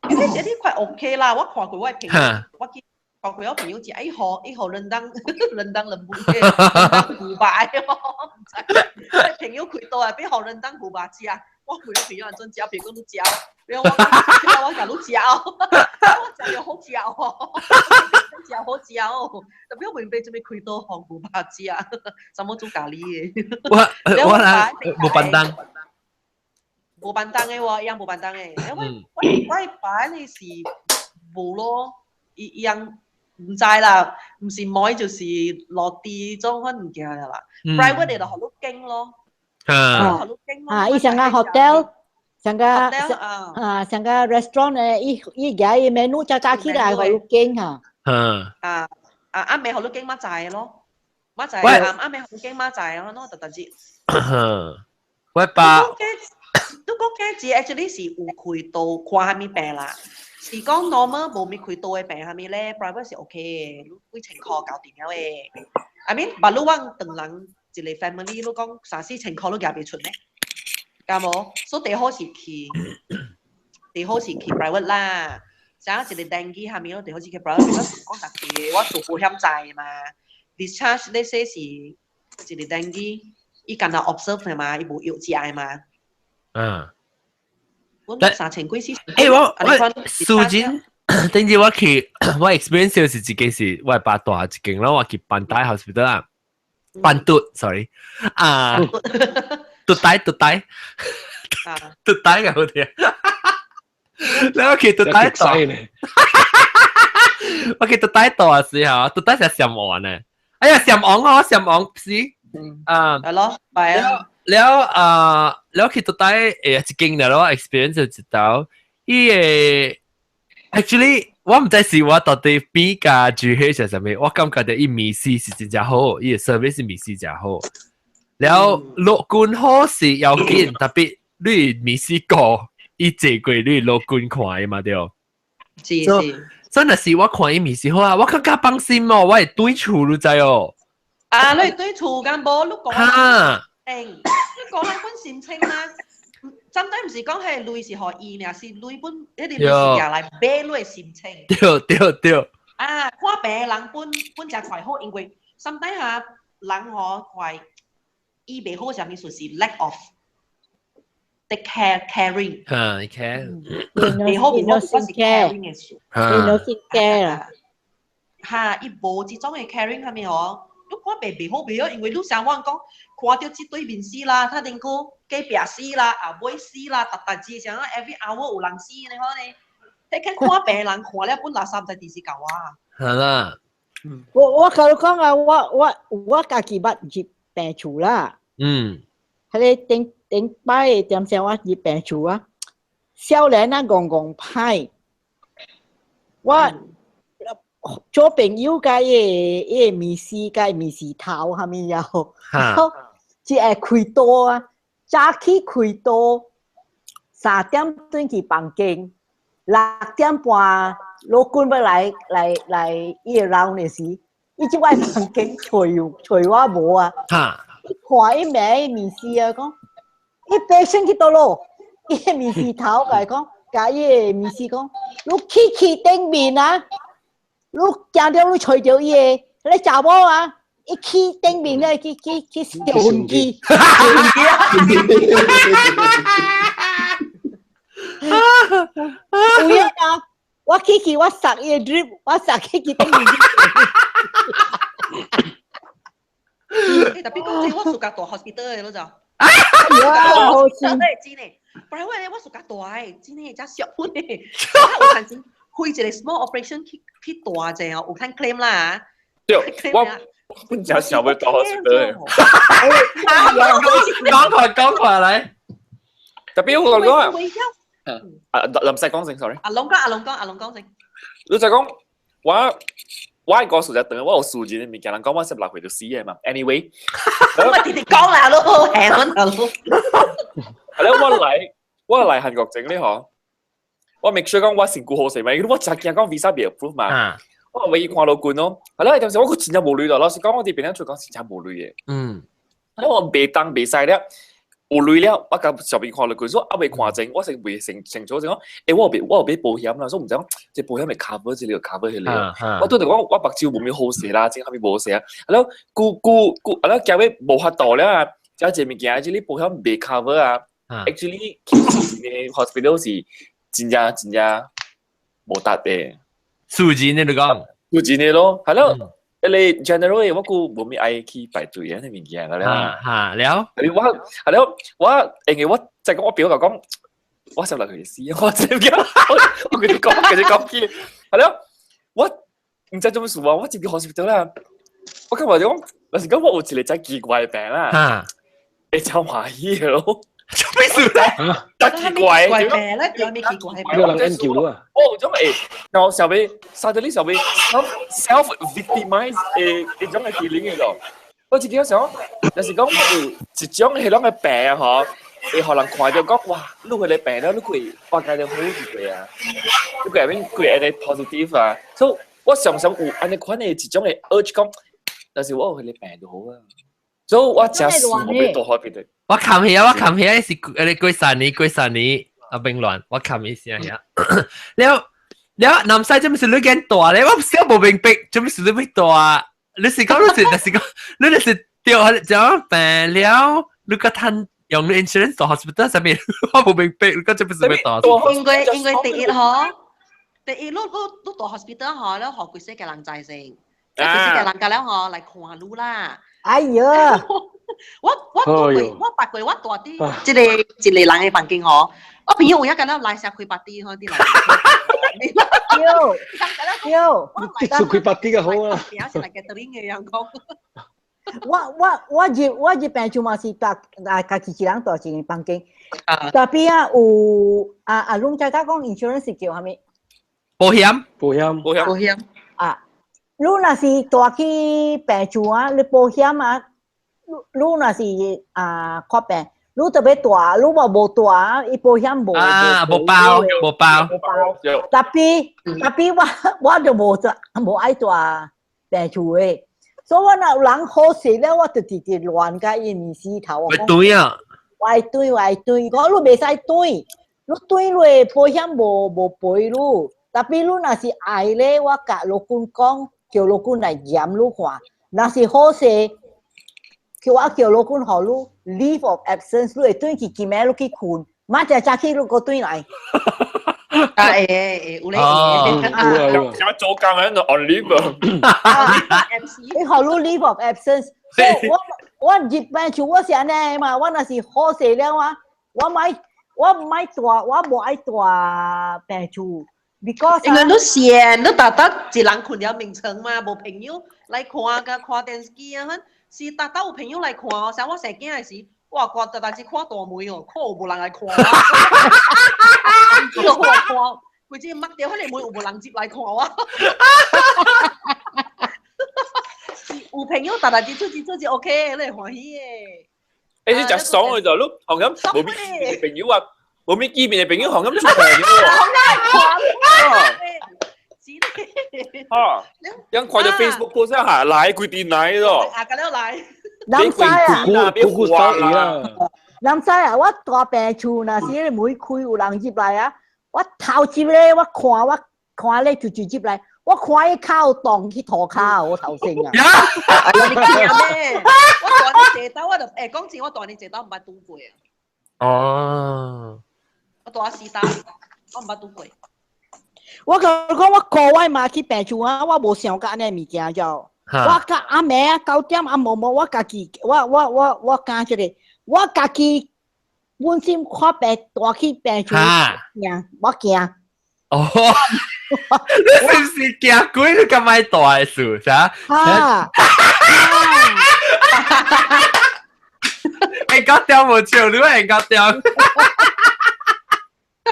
，UH 這啲快 OK 啦，我看過我的朋友，我去看過我朋友食，伊予 rendang rendang lembu 嘅，rendang 牛肉哦，毋知，我的朋友開刀啊，欲予 rendang 牛肉食，我問我朋友按怎食，朋友講你食，我共你食哦，我食又好食哦，食好食哦，特別我明白做咩開刀予牛肉食，什麼做咖喱的？我啦，無便當，無便當的喎，伊樣無便當的，我爸呢是無咯，伊樣毋知啦，毋是糜就是落地種款物件啦。Private 的就予你揀咯，予你揀咯。啊，伊像個 hotel，像個啊，像個 restaurant 咧，伊伊伊 menu 早早起來予你揀哈。啊啊，暗暝予你揀乜仔咯，乜仔啊，暗暝予你揀乜仔咯，喏，特特節。我爸。你講價錢 actually 是有開刀看啥物病啦，是講 normal 無物開刀的病啥物咧，private 是 OK 的，你幾千箍搞掂了的。I mean，但你往唐人一個 family，你講三四千箍你舉袂出咧，敢無？所以最好是去，最好是去 private 啦。像一個 dengue 啥物咯，最好是去 private。我講實際，我做保險在嘛，discharge 你說是一個 dengue，伊干焦 observe 的嘛，伊無藥食的嘛。我三千幾四千。我蘇真，頂次我去，我 experience 就是一件事，我爸蹛一間咯，我去 Pantai hospital 啊，Pantut，sorry，啊，獨底獨底，獨底嘅好聽，你我去獨底蹛，我去獨底蹛時候，獨底是上岸呢，哎呀上岸哦，上岸是，啊，係咯，係啊。了啊，了去到底一間了，我 experience 就知道，伊個 actually 我毋知是我到底比較注意是啥物，我感覺著伊物事是真正好，伊個 service 物事誠好。了老君好是要緊，特別你未試過，伊坐過你老君看嘛對。是是。真係是我看伊面試好啊，我更加放心哦，我會轉厝你知哦。啊，你轉厝敢無？你講。哈。你講人本心情啦。針對毋是講彼鐳是予伊爾，是鐳本彼個鐳是寄來買你的心情。對對對。啊，看病人本本誠快好，因為 sometimes 哈人吼快醫袂好，啥物事是 lack of the care caring。嚇，care。袂好袂好，是 caring 的事。innocent care 啦。哈，伊無這種的 caring 啥物吼，你看病袂好袂好，因為你像我講，看著這對面死啦，他頂個隔壁死啦，後尾死啦，逐逐日像 every hour 有人死呢款呢。你看看病人看了本垃圾在電視舊啊。係啦。我共你講啊，我家己捌入病厝啦。彼个頂頂擺的點聲我入病厝啊，少年啊戇戇歹，我做朋友佮伊個面試佮面試頭啥物了，只會開刀啊，早起開刀，3點轉去房間，6點半老君欲來來來伊個 round 的時，伊這我房間揣揣我無啊，伊看伊名面試啊，講伊 patient 去佗落，伊個面試頭共伊講，共伊個面試講，你去去頂面啊，你驚著你揣著伊個，彼個查某啊，伊去頂面咧去去去燒薰機。有影啊！我去去我塞伊個 drip，我塞去去頂面。欸，特別講真，我暑假大 hospital 的咯就。啊，好真的真的，不然我咧我暑假大的，真的真俗本的。我有趁錢開一個 small operation 去去大者哦，有通 claim 啦。對，我本真想欲大 hospital 的。講快講快來。特別我講啊，啊，林使講先，sorry。阿龍講，阿龍講，阿龍講先。你就講我。我個數就等於我有數字的物件，人講我16歲就死的嘛。Anyway，我直直講啦，咯，係我咯。係咧，我來我來韓國整咧嗬，我 make sure 講我身軀好勢嘛，因為我真驚講 visa 袂 approve 嘛。我唯一看到棍咯，係咧，當時我閣真正無鐳咯，老實講，我佇邊咧出講真正無鐳的。係咧，我袂當袂使了。有鐳了，我共小朋看了佢說啊未看清，我是未清清楚就講，欸，我有買保險啦，所以毋知講這保險會 cover 這個 cover 彼個。我拄著講我目睭無啥好勢啦，真啥物無勢啊。啊了，久久久，啊了，後尾無法度了啊，這個物件這個保險袂 cover 啊。Actually，去私人的 hospital 是真正真正無值的。私人的你講？私人的咯，係咯。彼個 general 的我閣無咩愛去排隊啊，那物件個了。哈了。我係了，我因為我再講我表哥講，我16歲死，我真驚，我跟你講，跟你講起，係了，我毋知做咩事啊，我入去 hospital 啦，我感覺講，老實講我有一個真奇怪的病啦，會真歡喜的咯。做咩事咧？得奇怪，怪病咧，有咩奇怪病？有人研究啊！哦，種誒，然後小妹，沙特你小妹，self victimize 誒一種嘅 feeling 嘅咯。我自己想，就是講有一種彼種嘅病嗬，會予人看著講哇，你彼个病了，你會發覺著好一個啊，你會變會按呢 positive 啊。所以我常常有按呢款的一種嘅 urge 講，但是我有彼个病就好啊。所以我真是無欲大 hospital。我看起啊，我看起啊，是你過三年，過三年啊，變亂，我看伊聲遐。了了，南西做咩事你見大咧？我小無明白，做咩事你欲大？你是講你是，就是講你就是對，怎樣病了？你閣趁用你 insurance 大 hospital 啥物？我無明白，你講做咩事欲大？因為第一嗬，第一你你你大 hospital 嗬，你予規世嘅人知先，規世嘅人甲了嗬來看你啦。哎呀！我我我捌過，我蹛佇一个一个人的房間吼，我朋友有影敢若來啥開 party 吼，佇內面。對對，出開 party 較好啊。是來 gathering 的人講。我入病厝嘛是家啊家己一人蹛一个房間，特別啊有啊啊，攏知影講 insurance 是叫啥物？保險，保險，保險，保險。啊，你若是蹛去病厝啊，你保險啊，你若是啊看病，你特別蹛，你無無蹛，伊保險無啊，無包無包，無包。Tapi 我就無蹛無愛蹛病厝的，所以我若有人好勢了，我就直直亂甲伊面死頭。會對啊！我愛對，我愛對，我你袂使對，你對落保險無無賠你。Tapi 你若是愛咧，我共老公講，叫老公來驗你看。若是好勢，叫我叫老公予你 leave of absence，你會轉去今暝你去睏，明仔早起你閣轉來。啊會會有咧會。有做工喺度 on leave 啊，你予你 leave of absence，所以我我入病厝我是按呢嘛，我若是好勢了啊，我莫我毋愛蹛，我無愛蹛病厝。because 因為你閒，你逐逐一人睏了眠床嘛，無朋友來看佮看電視機啊，是逐逐有朋友來看哦。像我生囝的時，哇，看逐逐只看大門哦，看有無人來看我。唔知我看，規隻擘著彼个門有無人接來看我。是有朋友逐逐日出去出去 OK，你會歡喜的。欸，你食爽的就你紅咁無咩朋友啊？無咩見面的朋友，紅咁出朋友喎。哈！人看著 Facebook post 下來規定來咯。啊，個了來。人知啊，姑姑收啊。人知啊，我蹛病厝若是彼个門開有人入來啊，我頭一個我看我看咧就就入來，我看伊跤動去塗跤，我頭先啊。你驚咩？我蹛佇坐兜，我就欸講真，我蹛佇坐兜毋捌拄過啊。哦。我蹛四兜，我毋捌拄過。我共你講，我顧我媽去病厝啊，我無想過按呢物件就。我甲暗暝啊9點啊無無，我家己我我我我講這個，我家己本身看病蹛去病厝驚，我驚。哦，你是唔是驚鬼？你敢愛蹛的事啥？啊！英國掉無笑，你話英國掉？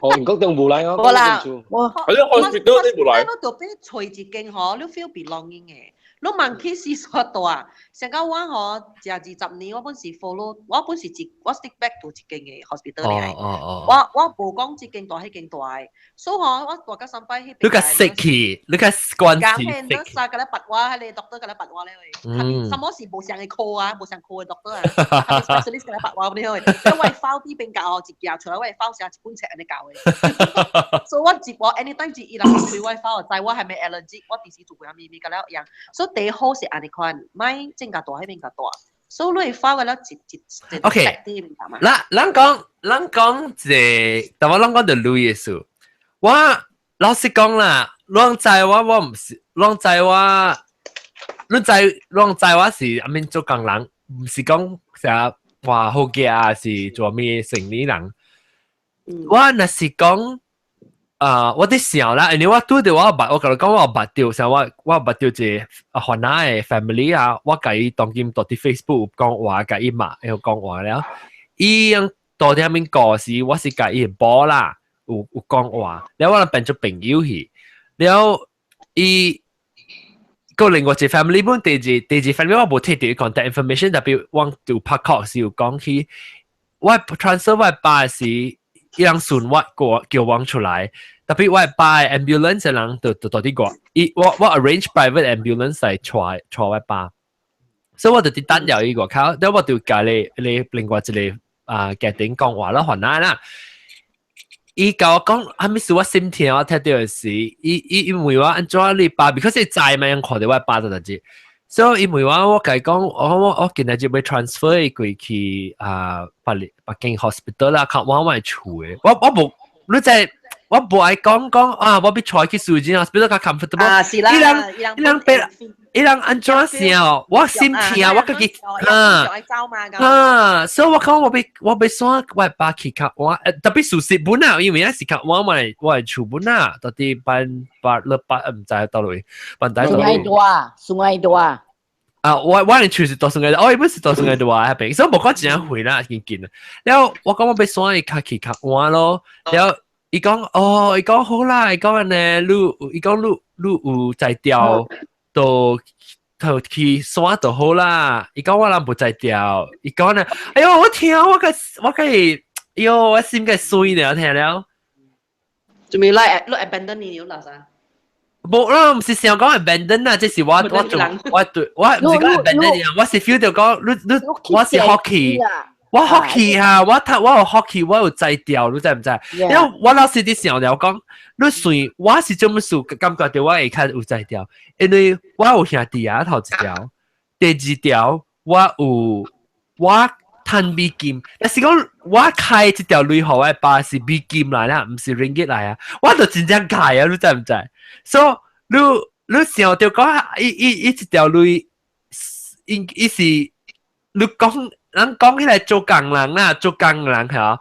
哦，英國掉無來哦。無啦，我係咯，hospital 都無來。你著欲揣一間吼，你 feel belonging 的。你問去四所蹛，像講我吼，食20年，我本是 follow，我本是一，我 stick back to 一間的 hospital 嚟。我無講這間大，彼間大的，所以吼，我蹛甲三擺彼邊。你較識去，你較關係。講嘿，你三個咧拔我，彼个 doctor 共咧拔我咧喂。嗯。什麼是無相的科啊？無相科的 doctor 啊？specialist 共咧拔我咧喂。因為 file 啲邊教一寄出來，我的 file 寫一本冊按呢教的。所以我一我 anytime 一伊人開我 file，知我係咪 allergic，我平時做過啥物物甲了樣。所以第好是按呢款，莫正較大彼邊較大。所以你會發覺了一一一 OK。咱咱講咱講一個，但我咱講著鐳的事。我老實講啦，攏知我我毋是，攏知我，你知攏知我是啥物做工人，毋是講啥話好額啊，是做啥物生理人。我若是講。啊！我佇想啦，因為我拄著我捌，我共你講我捌著，像我我捌著一個番仔的 family 啊，我共伊當今蹛佇 Facebook 有講話，共伊罵，會講話了。伊樣蹛佇遐面故事，我是共伊的某啦，有有講話，了我變做朋友去，了伊閣另外一個 family 本第二第二 family 我無提著伊 contact information，特別我就拍 call 時有講起，我 transfer 我爸時，伊人順我過叫我出來，特別我爸 ambulance 的人就就蹛佇外，伊我我 arrange private ambulance 來帶帶我爸，所以我就佇等著伊外口，了我就共你你另外一個啊家庭講話啦，番仔啦。伊共我講，啥物事我心疼，我聽著的是，伊伊伊問我按怎你爸，because 伊知嘛，用看著我爸的代誌，所以伊問我，我共伊講，我我我今仔日欲 transfer 伊過去啊，北北京 hospital 啦，較晚我的厝的，我我無，你知我無愛講講啊，我欲帶去私人 hospital 較 comfortable。啊，是啦，伊人伊人別，伊人按怎想？我心疼，我家己啊啊，所以我講我欲我欲徙我爸去較晚，特別事實本啊，因為那是較晚我的我的厝本啊，到底辦八六八毋知佗落辦佗落。Sungai Dua，Sungai Dua。啊，我我的厝是佇 Sungai，哦，伊本是佇 Sungai Dua 彼邊，所以無講真正遠啦，近近。了我講我欲徙伊較去較晚咯，了伊講哦，伊講好啦，伊講按呢，你伊講你你有才調，都頭去刷就好啦。伊講我人無才調，伊講呢，哎喲，我聽我個，哎喲，我心個碎了，聽了。做咩來來 abandon 你了啥？無啦，毋是想講 abandon 啊，這是我我做我對我毋是講 abandon 啊，我是 feel 到講你你我是 hockey。我 hockey 哈，我讀我有 hockey，我有才調，你知毋知？因為我老師佇想了講，你算我是做乜事感覺到我會較有才調，因為我有兄弟啊頭一條，第二條我有我趁美金，但是講我開這條鐳予我爸是美金來啦，毋是 ringgit 來啊，我就真正開啊，你知毋知？所以你你想到講伊伊伊這條鐳，伊伊是你講。人講起來做工人啦，做工人嚇，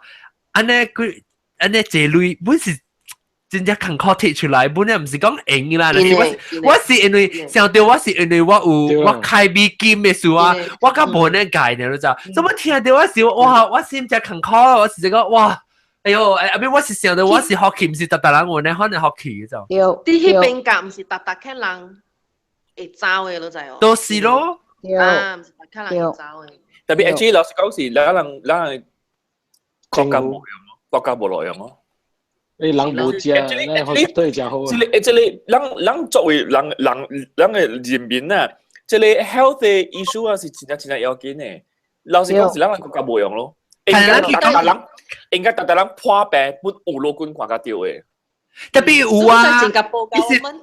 按呢佢按呢這類本是真正艱苦提出來，本來毋是講用啦，但是我我是因為想到我是因為我有我開美金的事啊，我較無呢概念，你知？怎麼聽到我是哇，我心真艱苦，我是這個哇，哎喲，阿邊我是想到我是福氣，毋是逐逐人有呢，可能福氣就。對，啲彼邊間毋是逐逐個人會走的，你知哦？都是咯，啊，毋是逐個人會走的。特別 actually 老實講是，咱人咱人國家無用咯，國家無路用咯。你人無食，咱 hospital 食好。這個這個，咱咱作為人人咱的人民啊，這個 health issue 啊是真正真正要緊的。老實講是咱人國家無用咯。應該逐逐人應該逐逐人破病，本有老君看較著的。特別有啊，新加坡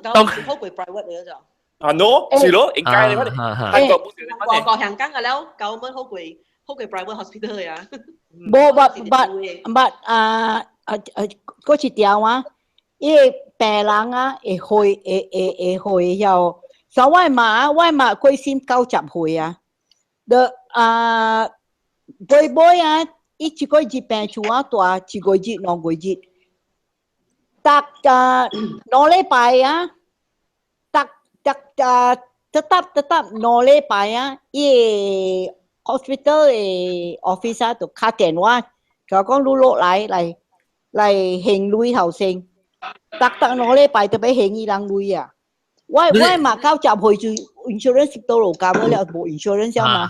當好過 private 的就。啊 no，是咯，應該的，韓國不是外國香港嘅了，搞阮好過好過 private hospital 呀。無，but but but 啊啊啊，嗰一條啊，伊個病人啊會會會會會曉，像我媽，我媽過身90歲啊，就啊，尾尾啊，伊一個月病厝啊蹛一個月2個月，逐啊2禮拜啊。逐啊，tetap tetap 2禮拜啊，伊個 hospital 的 officer 就敲電話，就講你落來來來還鐳頭先，逐逐2禮拜就欲還伊人鐳啊。我我嘛90歲就 insurance 都落交了，無 insurance 嘛。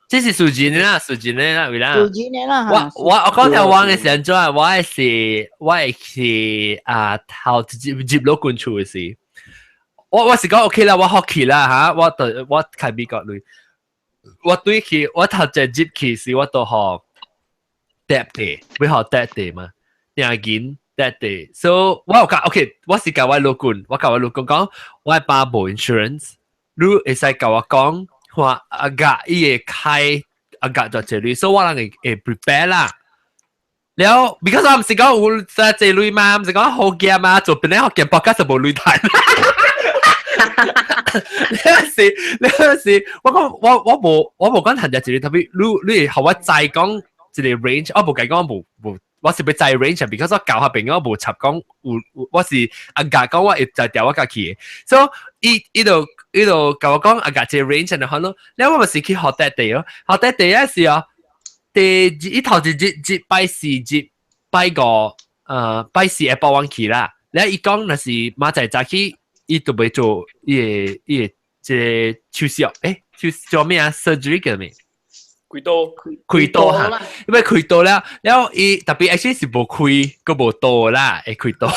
這是數錢啦，數錢啦，為啦。數錢啦。我我我講條我嘅時陣，我是啊頭入入老君厝嘅時。我我是講 OK 啦，我學期啦嚇，我對我開美國鐳，我對去我頭一入去時，我都學 debit，欲學 debit 嘛，定金 debit，所以我有講 OK，我是共我老君，我共我老君講，我爸無 insurance，你會使共我講，話阿格伊會開阿格就這類，所以我人會會 prepare 啦。了，because 我毋是講有在這類嘛，毋是講好驚嘛，做本來學見博家就無鐳趁。你是你是，我講我我無我無講趁只一個，特別你你會予我知講一個 range，我無共講無無，我是欲知 range，because 我舊下邊我無插講有，我是阿格講我會才調我家去，所以伊伊就伊就共我講阿格這個 range 就好咯。了我咪是去學得地咯，學得地一時哦，第一頭一日日拜四日拜五，拜四下晡阮去啦。了伊講若是明仔早起。伊就欲做伊個伊個這個手術，欸，手做咩啊？surgery 叫咩？開刀，開刀哈，因為開刀了，了伊特別 actually 是無開，閣無刀啦，會開刀。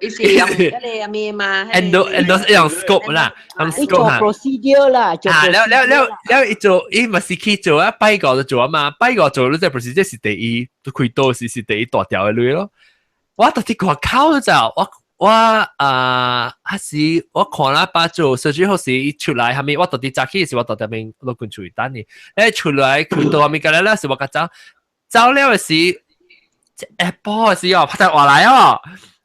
伊是用彼個咩嘛？endo endo 用 scope 啦，用 scope 哈。procedure 啦，啊，了了了了，伊做伊嘛是去做啊，拜五就做啊嘛，拜五做你這 procedure 是第一，開刀是是第一大條的鐳咯。我到底看靠就我。我啊，還是我看啦，爸做 surgery 好時伊出來，後面我到底早起時我到這邊老君出去等你，誒出來開刀後面過來了時我較走，走了的時，下晡的時哦，拍電話來哦，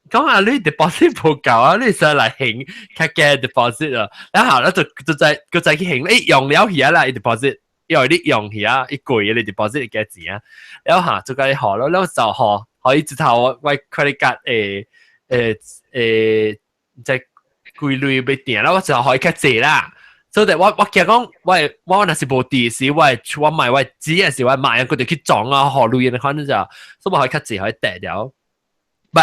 講啊你 deposit 無夠啊，你使來還較加 deposit 啊，然後咧就就再閣再去還，誒用了去啊啦，伊 deposit，因為你用去啊，伊貴你 deposit 加錢啊，然後嚇就共伊付咯，然後就付，予伊一頭我我 credit card 誒。誒誒，即幾鐳欲訂啦，我就予伊較濟啦。所以我我驚講，我我若是無佇時，我會我買我錢的時，我買佢就去撞啊，予鐳的反正就，所以我予伊較濟，予伊綴掉。不，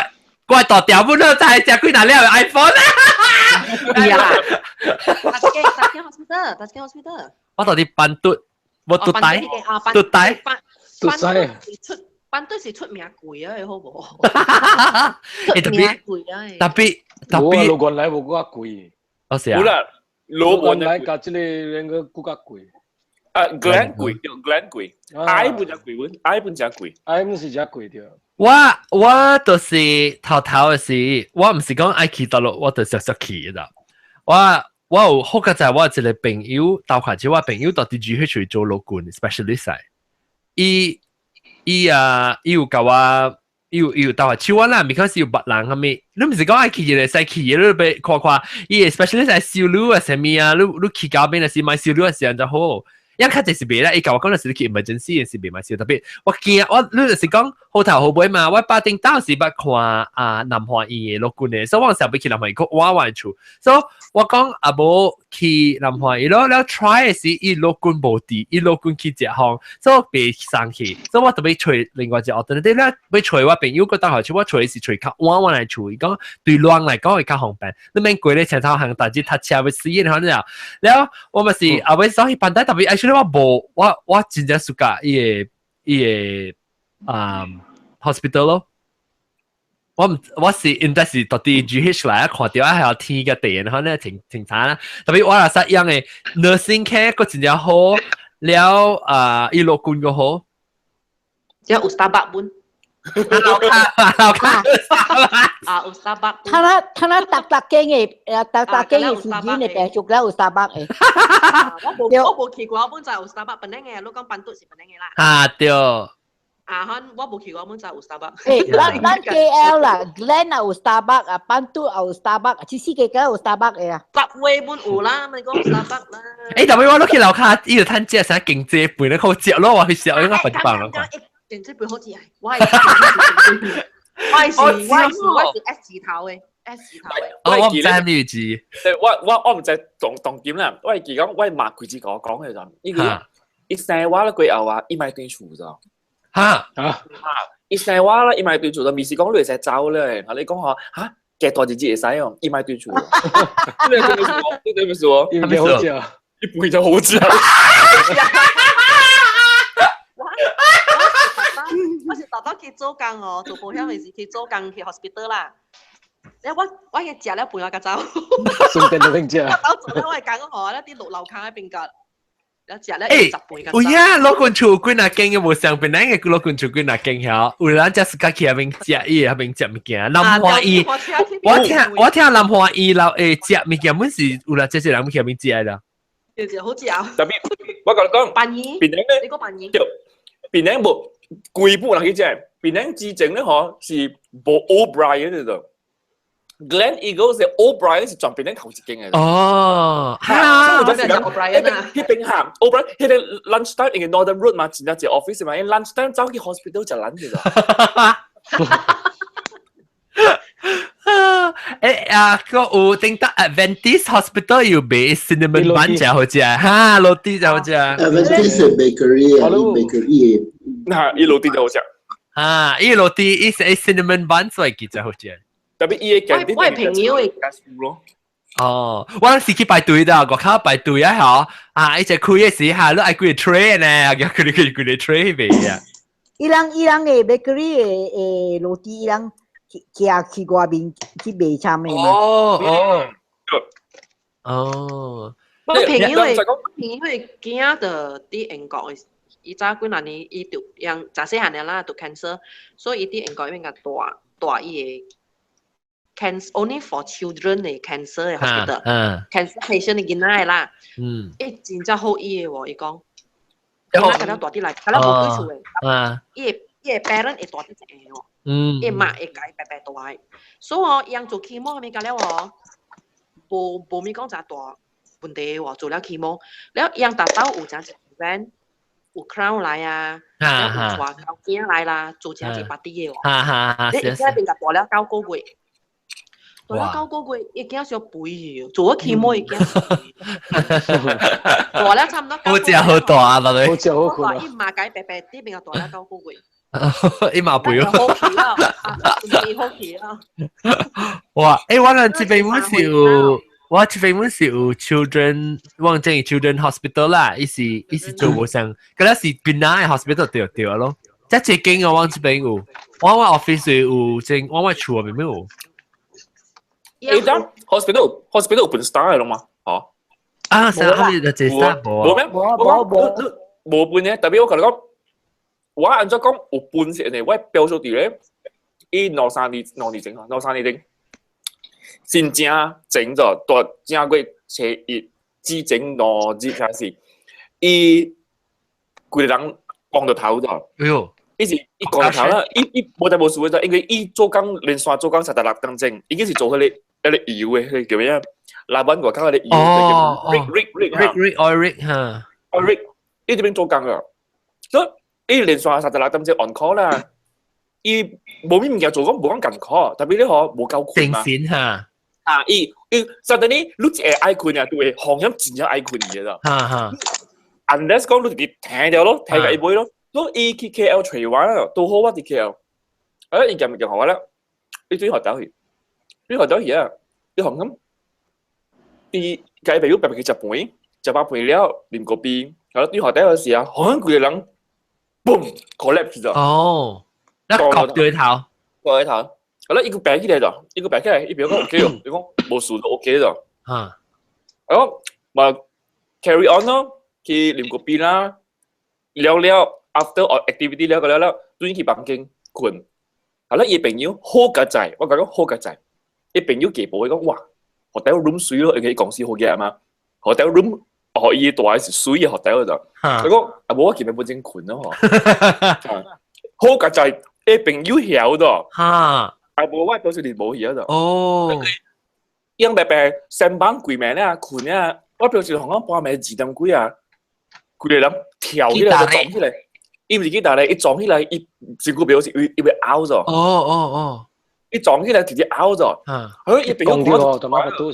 我大條本咯，就係食幾若粒 iPhone 啊！係啊，大間 hospital，大間 hospital。我到底班嘟，我嘟帶，嘟帶，嘟帶。出班嘟是出名貴啊，好無？特別貴啊！特別特別，老原來無較貴。哦是啊。好啦，老原來佮這個兩個更較貴。啊，Glen 貴，Glen 貴，I 本就貴，阮 I 本真貴，I 本是真貴對。我就是頭頭的時，我毋是講愛去大陸，我就熟熟去的。我有好佳哉我有一個朋友，鬥看住我朋友到佇 GH 做老君 specialist，伊伊啊，伊有共我，伊有鬥下手我啦，because 有別人啥物，你毋是講愛去就會使去，你欲看看，伊的 specialist 來收你啊啥物啊，你去到邊若是買收你的時陣就好。因較濟是袂啦，伊共我講若是你去 emergency 是袂買收，特別我驚我你就是講好頭好尾嘛，我巴丁當時捌看啊南華醫的老君的，所以我時欲去南華醫，我我厝，所以我講啊無去南華醫咯，了 try 的時伊老君無佇，伊老君去食風，所以我袂送去，所以我特別揣另外一個 alternative 咧，欲揣我朋友個大學厝，我揣是揣較晚我來厝，伊講對人來講會較方便，你免過咧前頭行，大日塞車欲死，然後了，了我嘛是後尾所以辦得特別，actually 我無我真正 suka 伊個啊 hospital 咯。我毋我是應該是到佇 GH 來看到啊，還有天個地，然後咧停停查啦。特別我若說樣的 nursing care 閣真正好，了啊伊老君閣好。有 Starbucks 本。樓卡樓卡啊，有 Starbucks。他那逐逐間的，逐逐間的時間的病俗了有 Starbucks 的。我無去過，我本就有 Starbucks 本來嘅，你講班嘟是本來嘅啦。啊對。啊，哈，我無去過，我本就有 Starbucks。咱 KL 啦，Glen 也有 Starbucks 啊，班嘟也有 Starbucks，其實個個有 Starbucks 的啊。 Subway 本有啦，咪講 Starbucks 啦。特別我落去樓跤，伊就趁食啥經濟飯咧，好食咯，我去食，應該飯飯咯。經濟飯好食，我係 S 字頭嘅，S 字頭嘅。我唔知咩字。我毋知重點啦，我係記講，我媽規子共我講嘅就，伊個伊生我咧過後啊，伊莫轉厝咗。嚇嚇！伊生我啦，伊莫轉厝就，毋是講你會使走咧，你講嗬嚇，加大日子會使哦，伊莫轉厝。你對咩事？你對咩事？伊袂好食，伊肥就好食。我是豆豆去做工哦，做保險的時去做工去 hospital 啦。咧我去食了半我較走。順便就拎食。我做了我的工吼，咧佇落樓跤那邊個，咧食了十杯較有影老君厝幾若間嘅無相邊，咱嘅老君厝幾若間曉，有人才自家去遐邊食，伊遐邊食物件。南華醫，我聽南華醫樓誒食物件，本是有啦，這些人去遐邊食啦。對對，好食。特別我共你講，辦魚，檳城咧，你講辦魚。對，檳城無規部人去食，檳城之前咧吼是無 O'Brien 的就。Gleneagles 是 O'Brien 是全檳城頭一間的。哦，哈，所以我就是講，彼邊哈，O'Brien 彼個 lunch time 因為 Northern Road 嘛，真正一個 office 嘛，因 lunch time 走去 hospital 食 lunch 就。啊，個有頂得 Adventist Hospital 有賣 cinnamon bun 食好食，哈，羅蒂就好食。 Adventist bakery 啊，bakery。那伊羅蒂就好食。啊，伊羅蒂伊是 cinnamon bun 所以佢就好食。特別伊個我係朋友的。哦，我是去排隊的，外口排隊啊，嗬，啊，伊只開的時下，你愛幾個 tray 呢？叫佢哋幾個 tray 賣啊。伊人的 bakery 的羅蒂，伊人去去外面去賣參的嘛。哦哦哦。我朋友的囝就佇英國的，伊早幾若年伊就用早細漢的啦，得 cancer，所以伊佇英國那邊共帶帶伊的 cancer only for children 的 cancer 的 hospital，cancer patient 的囡仔的啦。伊真正好醫的喎，伊講。囡仔敢若帶佇來，敢若無幾厝的。伊的 parent 會帶佇一個喎。伊媽會共伊白白帶，所以哦，伊人做 chemo 物件了哦，無物講誠大問題喎，做了 chemo，了伊人逐晝有誠濟 event，有 crown 來啊，了有帶狗囝來啦，做誠濟 party 的喎。你伊囝變共大了9個月，大了九個月，伊囝小肥去，做咗 chemo 伊囝大了差毋多。好食好大啊，老好食好困。伊媽共伊白白佇邊個大了九個月。伊嘛肥咯，好奇啊，好奇啊！哇！我咱這邊阮是有我這邊本是有 children，我正 children hospital 啦，伊是伊是做無上，嗰個是檳榔的 hospital 對對咯。即這間我往這邊有，我 office 有正，我厝邊有。誒，等 hospital 有分 star 的咯嘛？吼。啊，啥？他們就這 star 無咩？無無無分嘅，特別我共你講，我按怎講有分是呢？我表叔弟咧，伊兩三年2年前啊，兩三年前，真正整咗，大正月初一之前2日開始，伊規個人光著頭咗。哎喲！伊是伊光著頭啦，伊伊無代無事嘅，因為伊做工連續做工36點鐘，伊是做彼個彼個油的，彼個叫咩啊？老闆外口彼個油，叫 rig rig rig rig rig oil rig 哈，oil rig，伊這邊做工啊，所以伊連續36點鐘 on call 啦，伊無咩物件做講無講艱苦，特別你嗬無夠睏嘛。精神哈。啊，伊伊實在你你一會愛睏啊，就會風險真正愛睏嘅啦。哈哈。 Unless 講你直接聽掉咯，聽個一尾咯。所以伊去 KL 揣我，拄好我佇 KL，啊，伊夾物件予我啦，伊對學到去，你學到去啊，你放心，伊共伊朋友白白去食飯，食飽飯了，啉咖啡，好對學到嗰時啊，好像規個人，嘣，collapse 咗。哦，那割對頭，割對頭，好啦，伊個爬起來咗，伊個爬起來，伊朋友講 OK 哦，伊講無事就 OK 咗。啊，好，嘛 carry on 咯，去啉咖啡啦，了了。after all activity 了個了了，轉去房間睏。好啦，伊朋友好佳哉，我講好佳哉。伊朋友寄報伊講哇，hotel room 媠咯，因為伊公司好嘅嘛，hotel room 哦，伊蹛的是媠的 hotel 就。佢講啊，無我今日本身睏咯嗬。好佳哉，伊朋友曉咗。哈，啊無我表示你無曉咗。哦。樣白白上班規暝咧睏啊，我表示同講半暝2點幾啊，規個人跳起來就撞起來。伊毋是去大咧，伊撞起來，伊身軀表示伊伊會拗咗。哦哦哦，伊撞起來直接拗咗。啊，佢伊朋友講，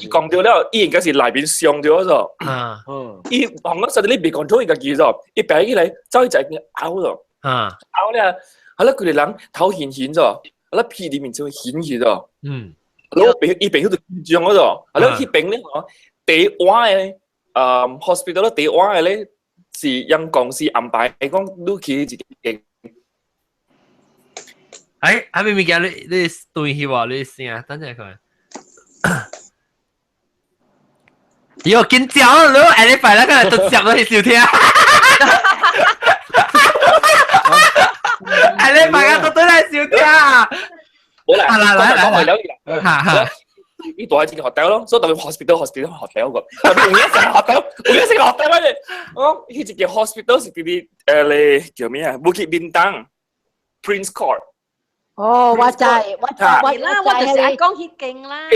講掉了，伊應該是內邊傷掉咗。啊，嗯，伊講講實在你袂 control 伊家己咗，伊爬起來走去就已經拗咗。啊，拗咧，好啦，規個人頭晕暈咗，好啦，屁裡面就暈去咗。嗯，然後伊朋友就緊張咗，好啦，彼邊咧嗬，第一晚的，hospital 咧，第一晚的咧。是因公司安排，講你去一間。哎，阿明物件你你斷去無？你聲，等陣看。喲，緊張，你下禮拜那個都接落去收聽。下禮拜個都對來收聽。好啦，來來來來，哈哈。伊蹛佇一個 hotel 咯，所以特別 hospital hospital hotel 個，特別有影成 hotel，有影成 hotel 嘅，我彼一個 hospital 是佇咧咧叫咩啊？Bukit Bintang Prince Court。哦，我知，我知，我啦，我就是愛講彼間啦。啊，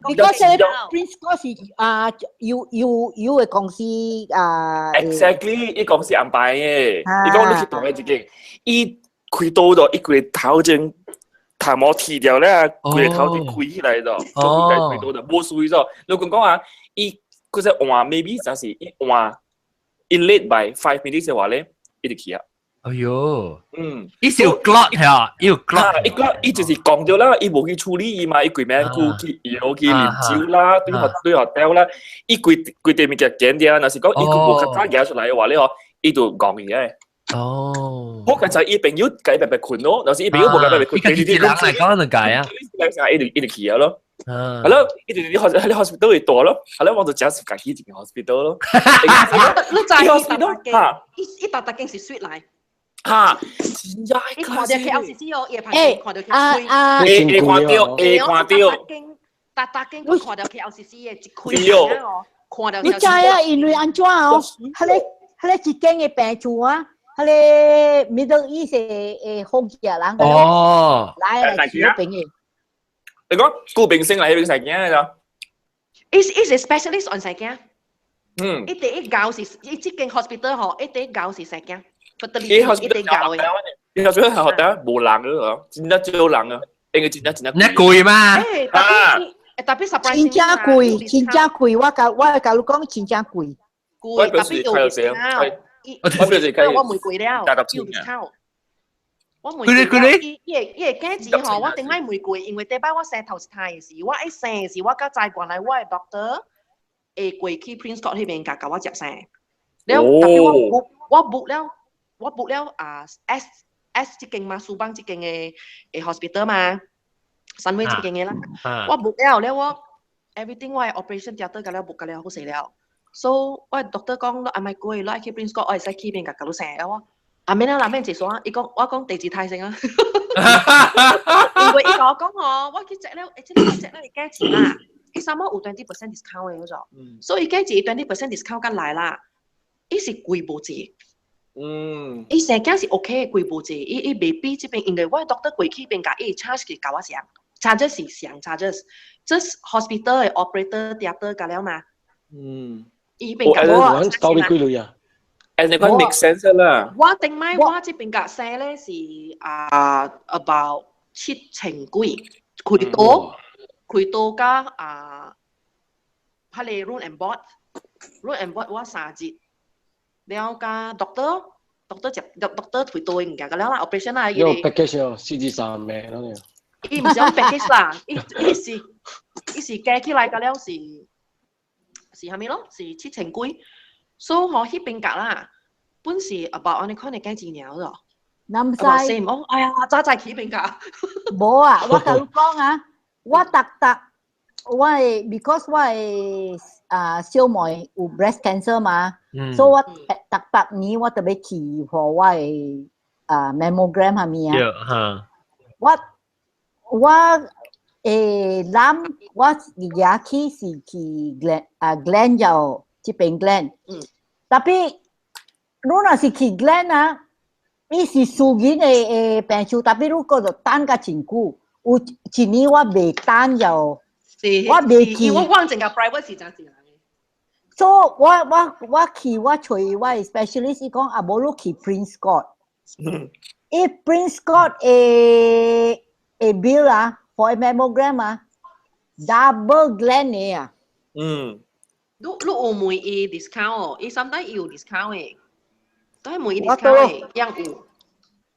你講說 Prince Court 是啊，有有有的公司啊。 Exactly，伊公司安排的，伊講你去蹛佇一間，伊開刀咗，伊規個頭前。頭毛剃掉咧，規個頭就開起來咗，做規開刀就無事咗。你講講啊，伊佢只換 maybe 就是伊換，伊 late by 5 minutes 的話咧，伊就去啊。哎喲，嗯，伊是有 clot 係啊，伊有 clot，伊 clot，伊就是講咗啦，伊無去處理伊嘛，伊規暝久去藥去啉酒啦，對學對學掉啦，伊規規塊物件剪掉，若是講伊佢無較早夾出來的話咧，嗬，伊就戇去嘅。哦，我剛才伊朋友共伊白白睏咯，若是伊朋友無共白白睏，伊家己一人來講就解啊，伊就伊就去啊咯。係咯，伊就佇 hospital 會蹛咯，係咯，我就真是家己一間 hospital 咯。你知伊逐間，伊伊逐逐間是媠來。哈，真正伊看著 KLCC 哦，伊旁邊看著啊啊，會會看著，會看著。逐逐間看著 KLCC 的一開哦，看著。你知啊？因為按怎哦？彼個彼個一間的病厝啊。彼個 Middle East 的的福建人哦，來來住彼邊的。你講顧明星來彼邊生囝的？伊伊是 specialist on 生囝。嗯。伊第一教是伊這間 hospital 吼，伊第一教是生囝，不得了，伊第一教的。伊 hospital 學得無人咯，真正少人啊，應該真正真正。你貴嗎？啊！特別 surprise。真正貴，真正貴，我共你講真正貴。貴，特別有 discount。我表示我問過了，有 discount。我問過伊，伊會價錢吼，我頂擺問過，因為頂擺我生頭一胎的時，我一生的時，我才知原來我的 doctor 會過去 Prince Court 彼邊共共我接生。了，特別我 book 我 book 了，我 book 了啊 S S 這間嘛，蘇邦這間的 hospital 嘛，Sunway 這間的啦。我 book 了了，我 everything 我的 operation theatre 共了 book 共了好勢了。So 我的 doctor 講，你愛過，你愛去 Prince Court，我會使去彼邊共共你生了我。啊免啦，免一煞，伊講我講第二胎先啊。因為伊共我講吼，我去 check 了，這個 check 了伊價錢啦，伊啥物有 20% discount 的嗰種，所以價錢 20% discount 甲來啦，伊是貴無濟。伊生囝是 OK 貴無濟，伊袂比這邊，因為我 doctor 過去邊共伊 charge 是共我上，charges 是上 charges，這是 hospital 的 operator theatre 共了嘛。伊邊共我到底幾鐳啊？誒，你講 make sense 啦。我頂擺我這邊共生咧是啊 about 7000幾，開刀開刀加啊，彼个 room and board，room and board 我3日，了加 doctor。doctor 接 doctor 開刀物件個了啦，operation 啦，伊個 package 哦，43萬咯。伊毋是講 package 啦，伊是加起來個了是啥物咯？是7000幾，所以吼彼邊格啦，本是 about 按呢款的價錢爾咯。南西。哦，哎呀，早早去彼邊格。無啊，我共你講啊，我逐逐我的 because 我的啊小妹有 breast cancer 嘛，所以我逐逐年我特別去予我的啊 mammogram 係咪啊？我諗我而去是去 Glen 啊 Glen 就這邊 Glen，tapi 你若是去 Glen 啊，伊是私人的病床，tapi 你閣就等較真久，有一年我袂等就。我袂去，我講淨個 private 是真正嘅。所以我去我揣我的 specialist 伊講啊，無你去 Prince Court。伊 Prince Court 的 bill 啊，for mammogram 啊，double Glen 的啊。你有問伊 discount 哦？伊 sometimes 伊有 discount 的，都係問伊 discount 的，樣有。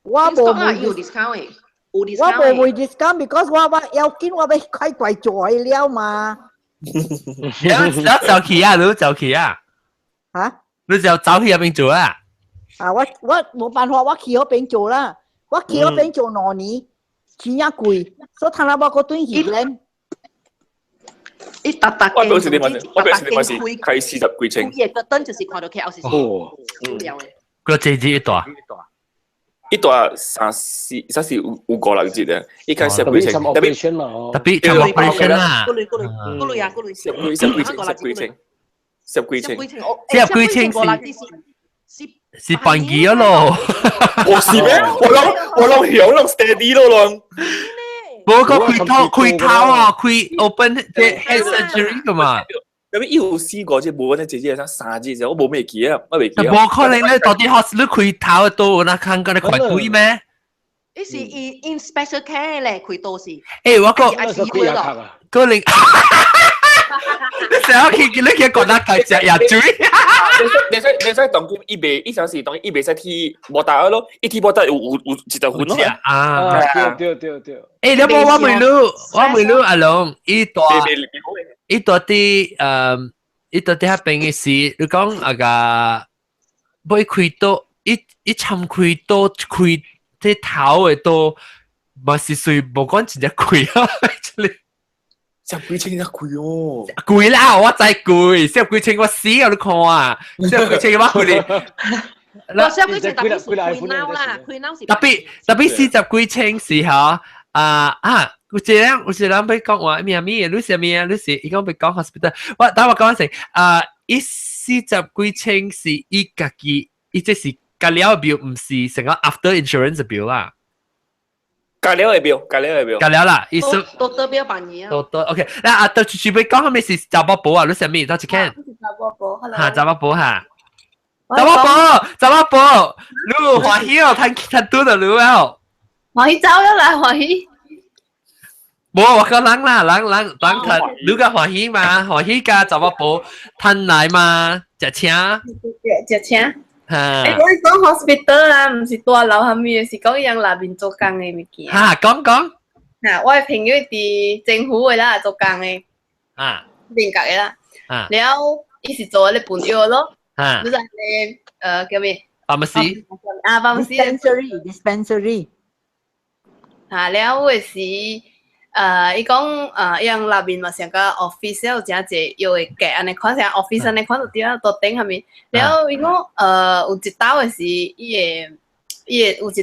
我無問伊有 discount 的。我無問 discount because 我要緊我欲快快做了嘛。你走去啊？你走去啊？嚇？你就走去入邊做啊？啊！我冇辦法，我去嗰邊做啦。我去嗰邊做2年，錢也貴，所以頭來我閣轉去咧。伊逐逐我表示你問，我表示你問是開40幾千。伊個燈就是看到 KL 是哦，個這這一段。一段三四，三四有五個六節啊！伊開十幾千，特別嘛，特別 operation 啦。過類過類過類啊，過類。十幾十幾千，十幾千，十幾千，十幾千是是半期咯。我是咩？我諗響諗 steady 咯咯。無個開刀開頭啊，開 open 這 head surgery 噶嘛。特別伊有試過，即無阮姐姐啥三節，我無咩記啊，我袂記。無可能咧，到底 hospital 你開頭都有那看過你看對咩？伊是伊 in special care 咧，開刀是。欸，我個個你，你成日去你去覺得計食藥水。你使當佢伊袂，伊想是當伊袂使去無達咯，伊去無達有一條分咯。啊，對對對。欸，你無我問你，我問你阿龍，伊大。伊到底伊到底彼邊的是，你講啊個，欲開刀，伊參開刀開這頭的刀，嘛是算無講真正貴啊，這裡。十幾千一貴哦。貴啦，我知貴，十幾千我死啊！你看啊，十幾千我佢哋。我十幾千特別是開腦啦，開腦是。特別特別40幾千是吼啊啊！有一個人欲講話咩咩，你是咩？你是伊講欲講 hospital，我等我講先啊！伊四十幾千是伊家己，伊這是加了 bill，毋是成個 after insurance bill 啦。加了的 bill，加了的 bill。加了啦，伊是都得表辦嘢啊。都都 OK，嗱啊，到準備講係咪是查某婆啊？你啥物？到一間。查某婆，哈，查某婆哈。查某婆，查某婆，你歡喜哦，趁趁拄著你哦。歡喜走咗啦，歡喜。無，我講人啦，人人人趁，你較歡喜嘛？歡喜佮查某婆趁來嘛？食請。食請。嚇。欸，我講 hospital 啊，毋是大樓啥物的，是講伊人內面做工的物件。嚇，講講。嗱，我的朋友佇政府的啦，做工的。另角的啦。了，伊是做彼個噴藥咯。你知叫咩？ Pharmacy。啊，pharmacy。 Dispensary，dispensary。啊，了有的時，伊講，伊人內面嘛像個 office 有誠濟藥的架，按呢款像 office 按呢款就對啊，桌頂下面。了伊講，有一道的是伊的有一個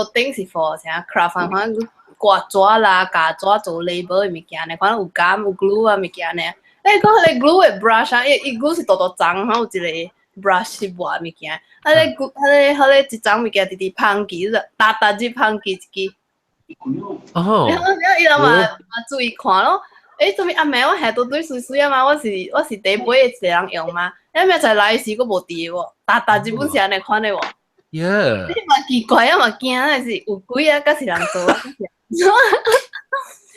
桌頂是 for 啥 craft 款掛紙啦、膠紙做 label 的物件，呢款有膠有 glue 啊物件呢。欸，講彼個 glue 的 brush 啊，伊伊 glue 是大大層，吼有一個 brush 是抹物件，彼個 glue 彼個彼個一層物件直直芳起，逐逐日芳起一支。哦。了了伊人嘛嘛注意看咯，欸，做物暗暝我下都對水水啊嘛，我是第尾的一個人用嘛，了明仔來時閣無佇喎，逐逐日本是按呢款的喎。 你嘛奇怪啊嘛驚啊是有鬼啊，抑是人做啊？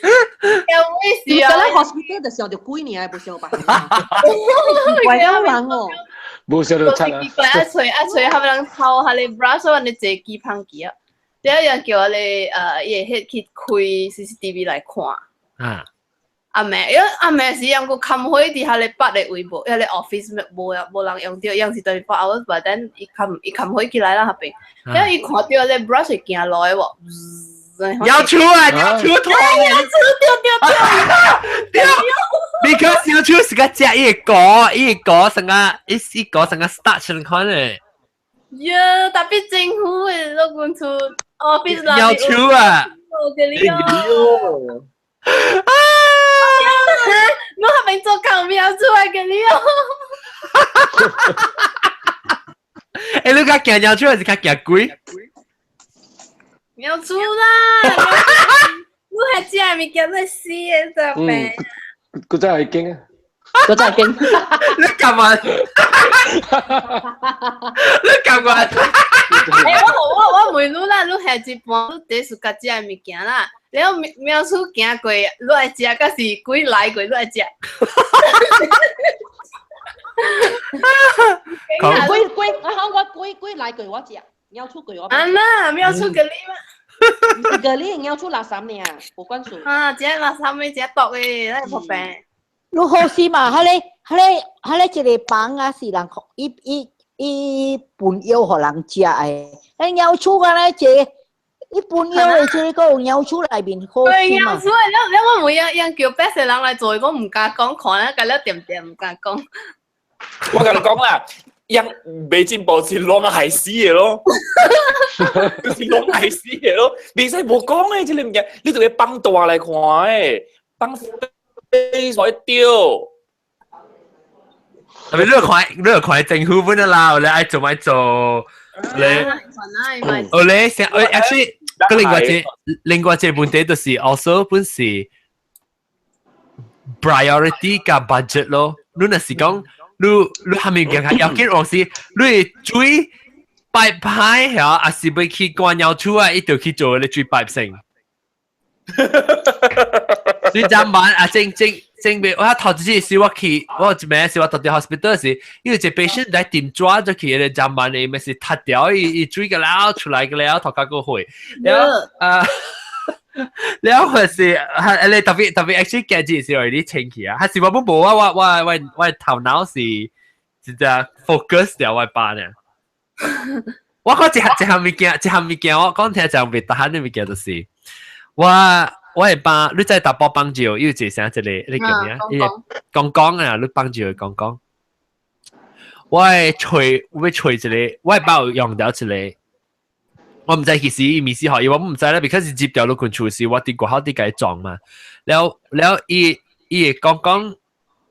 有咩事啊？你 hospital 就想著鬼爾，無想別人。怪人哦。無想著賊啊！奇怪啊，揣啊揣，後人偷彼个 brush 按呢坐機芳起啊，了又叫彼个伊會彼去開 CCTV 來看。暗暝，因為暗暝時猶閣崁火佇彼个別的位無，彼个 office 無無人用著，樣是 24 hours，但等伊崁伊崁火起來啦，彼邊，了伊看著彼个 brush 會行落來無？鳥鼠啊，鳥鼠脫，鳥鼠對對對，because 鳥鼠是個食伊個果，伊個果成個伊伊果成個 starch 你看咧。呀，特別政府的老公厝 office 鳥鼠啊！我給你哦。啊！我還沒做工，喵出來給你哦。欸，你較驚鳥鼠還是較驚鬼？喵出啦！你還食物件在死的怎辦？佢真係驚啊！佢真係驚。你幹嘛？你幹嘛？欸，我我我問你啦，你下一半你第時較食的物件啦，了喵鼠行過，你愛食，抑是鬼來過你愛食？鬼鬼，啊我鬼鬼來過我食，貓鼠過我。啊那貓鼠給你嘛？個你貓鼠垃圾爾，無關數。啊，這垃圾咩？這毒的，咱破病。你好事嘛？彼個一個房啊，是人伊伊伊噴藥予人食的。彼貓鼠敢若一個，伊噴藥的這個有貓鼠內面好對，貓鼠的，了了我問樣樣叫白色人來做，我毋敢講，看了共了恬恬毋敢講。我共你講啦，樣未進步是攏害死的咯，就是攏害死的咯，袂使無講的這个物件，你就要放大來看的，放飛所丟。特別你看政府本啦，你愛做咪做，你哦你成，actually，個另外一個問題就是 also 本是 priority 佮 budget 咯，你若是講。你你係咪驚較要緊？往時你水擺歹嚇，還是欲去關鳥厝啊？伊就去做你水擺先。所以昨晚啊，正正正面，我頭一次是我去，我一暝是我到佇 hospital 時，因為一 patient 來點紙就去，個昨晚的咪是脫掉伊伊水個了出來個了，頭殼個血，了啊。了還是係你特別特別 actually 驚住是為你清氣啊，還是我本無啊，我我我我頭腦是直接 focus 掉我班呢。我講一項一項物件，一項物件，我講聽就袂得閒的物件就是，我我會幫你在大埔幫照，有一個啥一個，你叫咩？伊個公公啊，你幫照的公公。我會揣，我欲揣一個，我會包用掉一個。我毋知其實伊物事予伊，我毋知啦，because 接掉落近厝時，我佇外口佇共伊撞嘛。了了，伊伊會講講，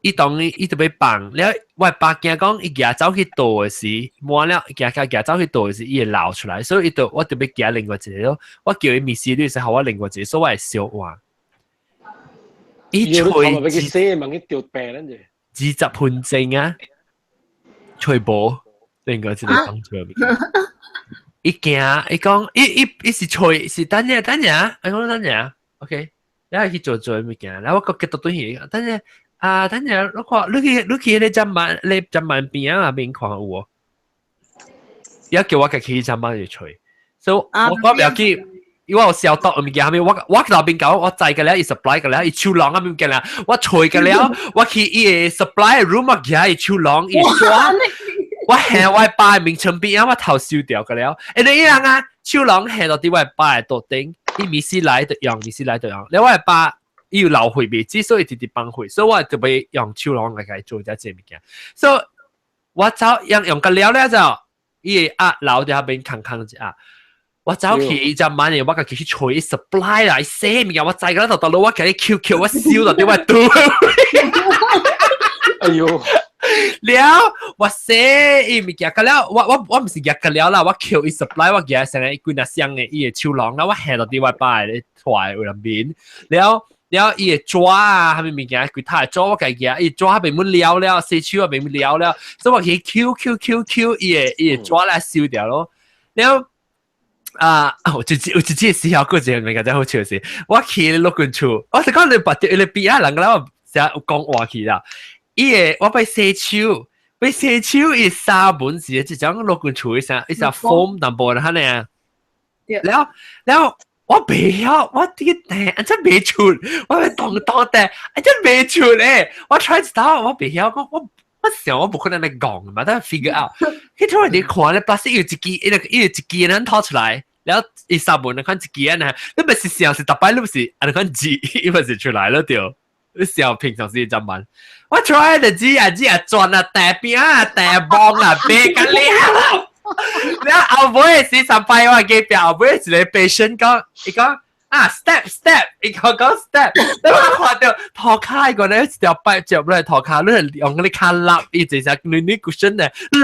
伊當伊伊就欲放，了我爸驚講伊舉走去倒的時，滿了舉舉舉走去倒的時，伊會流出來，所以伊就我就欲舉另外一個咯。我叫伊物事，你會使予我另外一個，所以我會燒換。伊揣20分鐘啊，揣無另外一個放出來。伊驚，伊講，伊伊伊是揣是等下等下，伊講等下，OK，你去做做物件，然後我閣結到轉去，等下啊，等下，你看，你去你去彼個砧板，你砧板邊仔邊看有無？伊叫我家去針幫伊吹，所以我唔要緊，因為我消毒物件，後面我頭邊講，我載個了，伊 supply 個了，伊手廊啊物件啦，我吹個了，我去伊個 supply room 我舉伊手廊，伊刷，我行我爸名稱邊啊，我頭燒掉個了，欸你人啊，手廊行到佇我爸的桌頂，伊米絲來就用，米絲來就用，了我的爸伊有流血未止，所以直直放血，所以我就欲用手廊來共伊做這這物件，所以我走用用個了了就，伊會壓留佇遐邊空空一壓。我走去伊只晚嘅，我家己去揣 supply 啦，伊洗物件，我知個頭頭我共伊 Q Q，我燒到佇我肚。哎呦！了，我洗伊物件，個了，我毋是夾個了啦，我 Q 伊 supply，我夾成個幾若箱嘅伊個手廊啦，我下到佇我爸的台位內面，了了伊個紙啊，啥物物件，規塔紙我家夾，伊紙未滿了了，洗手啊未滿了了，所以我去 Q Q Q Q 伊個伊個紙來燒掉咯，了。啊！我自己我自己時候，嗰一個物件真好笑是，我去老君厝，我是講你別你邊啊人個我成日講話去啦。伊個我欲洗手，欲洗手伊沙本是這種老君厝一聲一聲 foam 淡薄啦，呢啊。了了，我袂曉，我這個病啊真袂出，我欲動動的，啊真袂出咧。我 try 一道，我袂曉，我我。我想我不可能來講嘛，但係 figure out。佢突然你看咧，plastic 有一支，一個一支人掏出來，然後伊三本你看一支啊，你咪是想是逐擺你不是按呢款字，伊咪是出來了對。你想平常時怎辦？我 try 就知啊知啊轉啊大餅啊大棒啊白甲了。然後後尾是三擺我記表，後尾一個 patient 講，伊講。啊，step step，伊講講 step，你我看到塗跤個咧一條擺接落來塗跤，你係用嗰啲跤立，伊就是女女 cushion 咧，立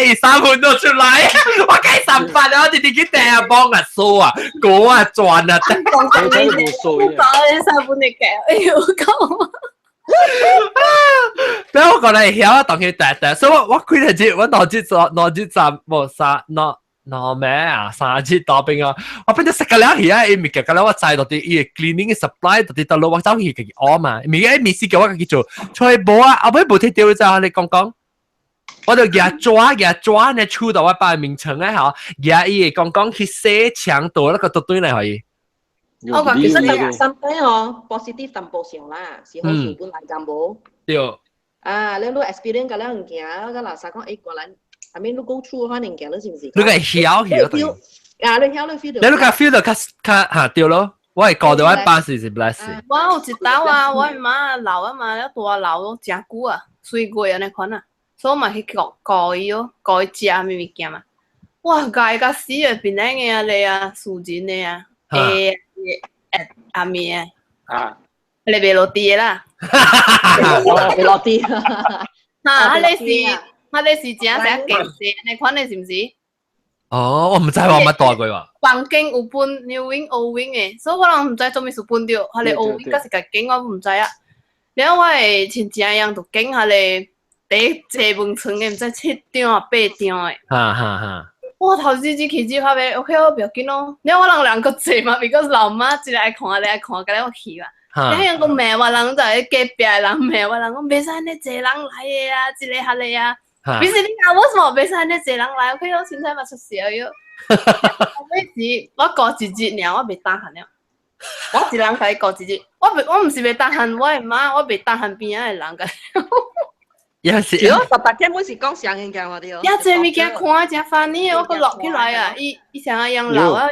伊一三分都出來，我計三百啊，我直直去掟幫啊掃啊，果啊轉啊，講你講三分的計，哎呦講。然後我過來曉啊，當佢掟掟，所以我我幾日節，我兩日做兩日站無三兩。喏咩啊？三日當兵啊！我變咗食個了去啊！伊物件，個了我知到底伊個 cleaning supply 到底到落我走去家己學嘛。物件物事叫我家己做，吹無啊！後尾無摕到就你講講，我就舉紙舉紙呢，出到我爸名稱咧吼，舉伊個講講去洗牆倒那個都對來予伊。我講其實身體哦，positive 淡薄上啦，是好事本來就無。對。啊，你你 experience 個了物件，個垃圾講誒，過來。I mean 你 go through 可能件，你是唔是？你個曉曉，啊，你曉你 feel 到。你個 feel 到較較嚇對咯。我係過到我巴士是 bless。我有一道啊，我媽老啊嘛，了大老攏誠久啊，水過按呢款啊，所以我嘛去顧顧伊哦，顧伊食啥物物件嘛。哇，共伊甲死啊，邊個嘅啊咧啊，私人的啊，誒誒阿咪啊，啊，你袂落地的啦，袂落地。哈，彼個是。彼個是真正勁濟，按呢款的是毋是？哦，我毋知我捌帶過喎。房間有分 new wing、old wing 的，所以我攏毋知做物事分著，彼個 old wing 閣是共間，我毋知啊。了我的親戚樣就揀彼個第坐門床的，毋知七張啊八張的。哈哈哈！哇，頭一日去只拍袂，OK 我不要緊咯。了我人兩個坐嘛，because 老媽一個愛看，一個愛看，共了我去嘛。你樣講罵我人就喺隔壁的人罵我人講袂使按呢濟人來的啊，這個彼個啊。其實你講為什麼袂使按呢濟人來？OK，我凊彩嘛出事喲。尾時我過一日爾，我袂擔心了。我一人共伊過一日，我袂，我毋是袂擔心我的媽，我袂擔心邊仔的人共。也是。對，逐逐根本是講上物件嘛對。遐濟物件看誠 funny 我閣落起來啊！伊伊啥樣老啊，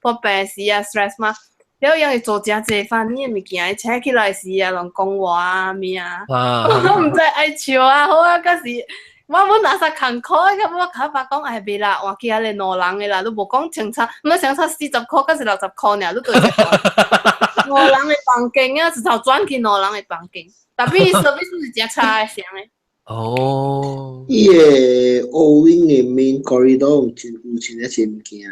破病時啊，stress 嘛。了伊會做誠濟 funny 的物件，伊請起來時啊，攏講話啊物啊。我毋知愛笑啊，好啊，可是我本垃圾艱苦，咁我較爸講哎袂啦，換去遐個兩人的啦，你無講相差，毋相差40塊，閣是60塊爾，你對兩人的房間啊，一頭轉去兩人的房間，tapi service 是誠差的啥的。哦，伊個 old wing 的 main corridor 有真有真正濟物件。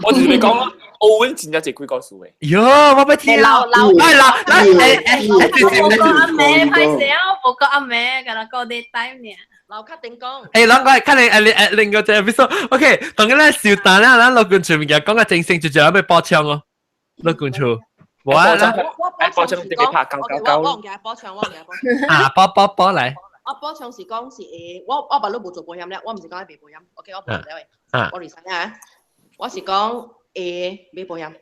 我同你講咯，old wing 真正濟鬼故事的。喲，我欲聽。老老哎老來哎哎，無講阿妹歹勢啊，我無講阿妹，敢若講你 time 爾。老較頂講。欸，咱個看你誒誒另個隻 episode，OK，當然咱小等啦，咱老君厝物件講個正性，就就欲補充哦。老君厝，無啊，我補充特別拍九九九。我唔記得補充，我唔記得補充。啊，補補補來。我補充是講是我捌你無做保險咧，我毋是講愛買保險，OK，我無做了嘅，我 resign 啊，我是講會買保險。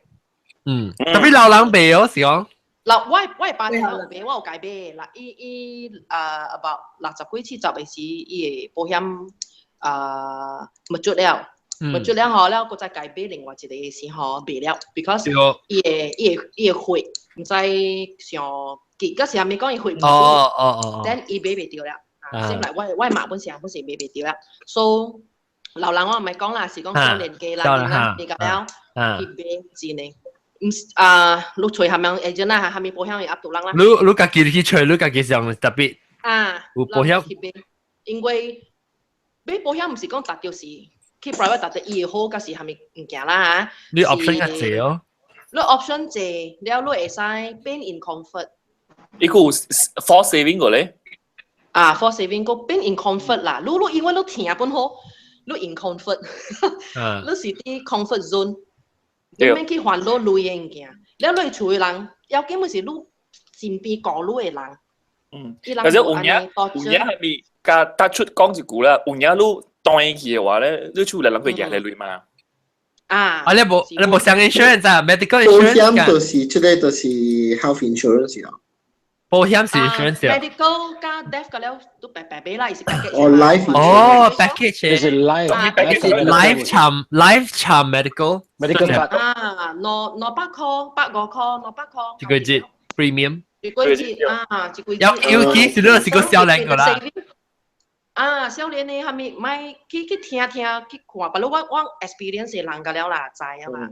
嗯，特別老人買哦，是講。嗱，我爸聽有買，我有解買。嗱，伊伊啊，about 60幾70的時，伊的保險啊，沒出了，沒出了後了，閣再改買另外一個時吼，賣了，because 伊的血毋知上結，嗰時係咪講伊血唔，then 伊買袂著了。啊，先來我媽本是買袂著了，所以老人我毋係講啦，是講少年家啦，點啦，而家了去買真的。毋是啊，你揣蝦米 agent 啦，蝦米保險會壓到人啦。你家己去揣，你家己上特別啊，有保險。因為買保險毋是講達到是去 private 達到伊會好，抑是蝦米物件啦嚇。你 option 較濟哦。你 option 濟，了你會使變 in comfort。伊個有 force saving 個咧？啊，force saving 個變 in comfort 啦。你因為你聽本好，你 in comfort，你是佇 comfort zone。你免去煩惱鐳的物件，了你厝的人，要緊本是你身邊顧你的人。嗯，或者有影係咪加突出講一句啦？有影你斷去的話咧，你厝內人會贏你鐳嘛？啊！啊，你無上 insurance 啊？medical insurance 保險就是這個就是 health insurance 咯。保險是 insurance。 medical 加 death 個了都白白買啦，是 package。哦，life。哦，package。是 life。 life 參 medical。 medical 啊，200塊，150塊，200塊。一個月 premium。一個月啊，一個月。有幾時你是個少年個啦？啊，少年的蝦米，莫去聽聽去看，不過我 experience 的人個了啦，知啊嘛。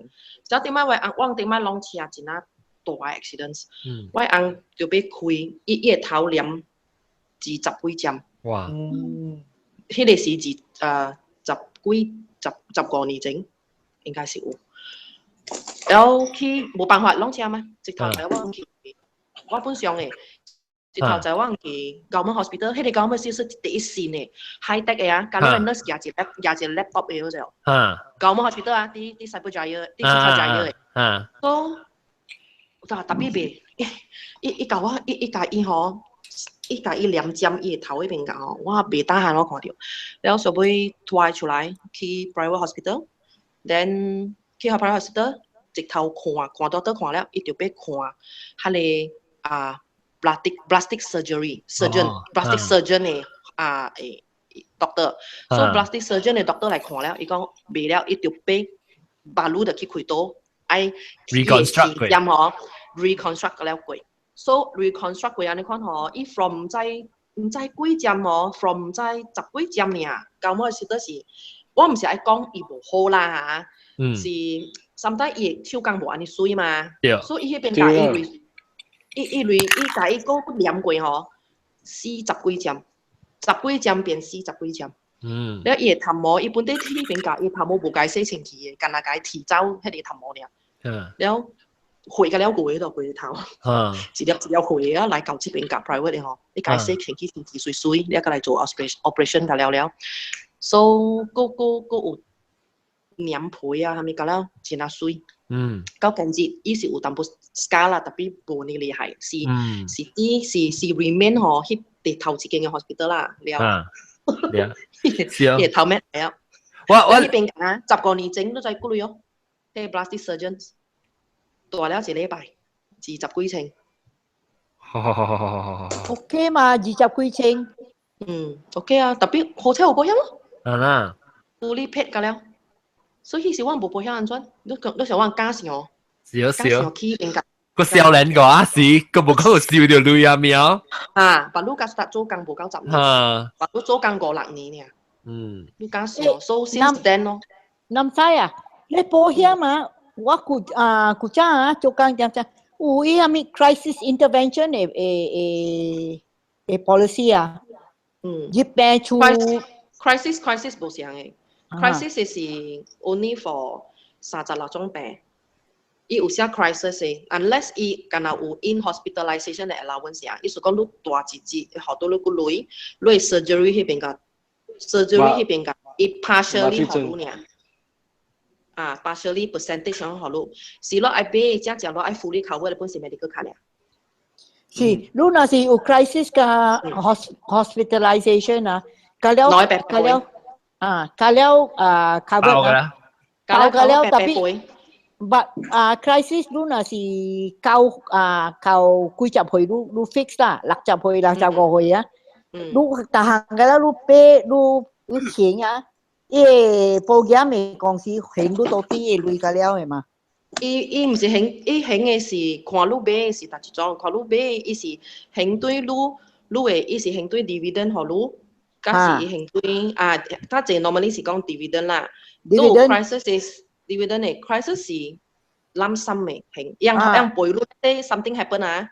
就點解我翁我頂擺攏車真啊大 accident，我翁就欲開，伊的頭連20幾針。哇！彼個時十幾15年前，應該是有。然後去無辦法攏車嘛，直頭帶我去，我本上的，直頭帶我去 government hospital，彼個 government 是第一線的，high tech 的啊，佮你個 nurse 舉一 laptop 的嗰隻。Government hospital 啊，佇 Cyberjaya，佇 Cyberjaya 的。所以，就特別袂，伊共我，伊共伊吼，伊共伊連針伊的頭彼邊共吼，我袂當閒我看著，了後尾拖出來去 private hospital，then 去 private hospital 直頭看看到倒看了，伊就欲看彼個啊 plastic surgery surgeon plastic surgeon 的啊誒 doctor，所以 plastic surgeon 的 doctor 來看了，伊講袂了，伊就欲把路就去開刀，愛 reconstruct 過針吼 reconstruct 了過。So reconstruct 過按呢款吼，伊 from 毋知幾針吼，from 毋知十幾針爾，到尾實在是，我毋是愛講伊無好啦嚇，是 sometimes 伊的手工無按呢媠嘛，所以伊彼邊共伊類，伊伊類伊共伊閣黏過吼，四十幾針，十幾針變四十幾針。了伊的頭毛，伊本底彼邊共伊頭毛無共洗清氣的，干焦共伊剃走彼個頭毛爾。了血甲了過度規個頭，一粒一粒血啊來到這邊共 private 的吼，你共伊洗清氣清氣媠媠，你閣來做 operation 甲了了，so 閣有黏皮啊，啥物甲了真啊媠。到今日伊是有淡薄 scar 啦，特別無呢厲害，是是佇是 remain 吼，彼佇頭一間的 hospital 啦，了。是啊。伊頭咩來啊？我彼邊講啊，15年前都在顧慮哦，彼個 plastic surgeons 大了一禮拜，20幾千。好好好好好好好。 OK 嘛，20幾千。嗯，OK 啊，特別好彩有保險咯。啊啦。有你撇個了，所以彼時我無保險按怎？你想我敢想？是啊是啊。去應該。個少年個啊是，個無講有燒著鐳啊喵。啊，別你甲做工無夠10年。啊。別你做工五六年爾。你敢想？So since then 咯。南西啊，你保險啊？我古啊古早啊做工點點，有伊啥物 crisis intervention 的 policy 啊？入病處 crisis 無相的，crisis 是 only for 36種病。伊有寫 crisis 的，unless 伊敢若有 in hospitalization 的 allowance 啊，意思講你大一節，予到你個鐳，你 surgery 彼邊共 surgery 彼邊共伊 partially 予你爾。啊，partially percentage 上予你，是咯愛買，正正咯愛 fully cover 的本是 medical card 爾。是，你若是有 crisis 加 hospitalization 啊，加了加了啊，加了啊 cover 啊，包加了 tapi but 啊 crisis 你若是到啊到幾十歲你 fix 啦，60歲65歲啊，你逐項個啦，你買你錢啊，伊個保險的公司還你到底的鐳個了的嘛。伊伊毋是還，伊還的是看你買的是佗一種，看你買伊是還對你，你的伊是還對 dividend 予你，甲是伊還對啊，較濟 normally 是講 dividend 啦。 dividend crisis is dividend 的 crisis 是 lump sum 的還，樣樣賠你 something happen 啊，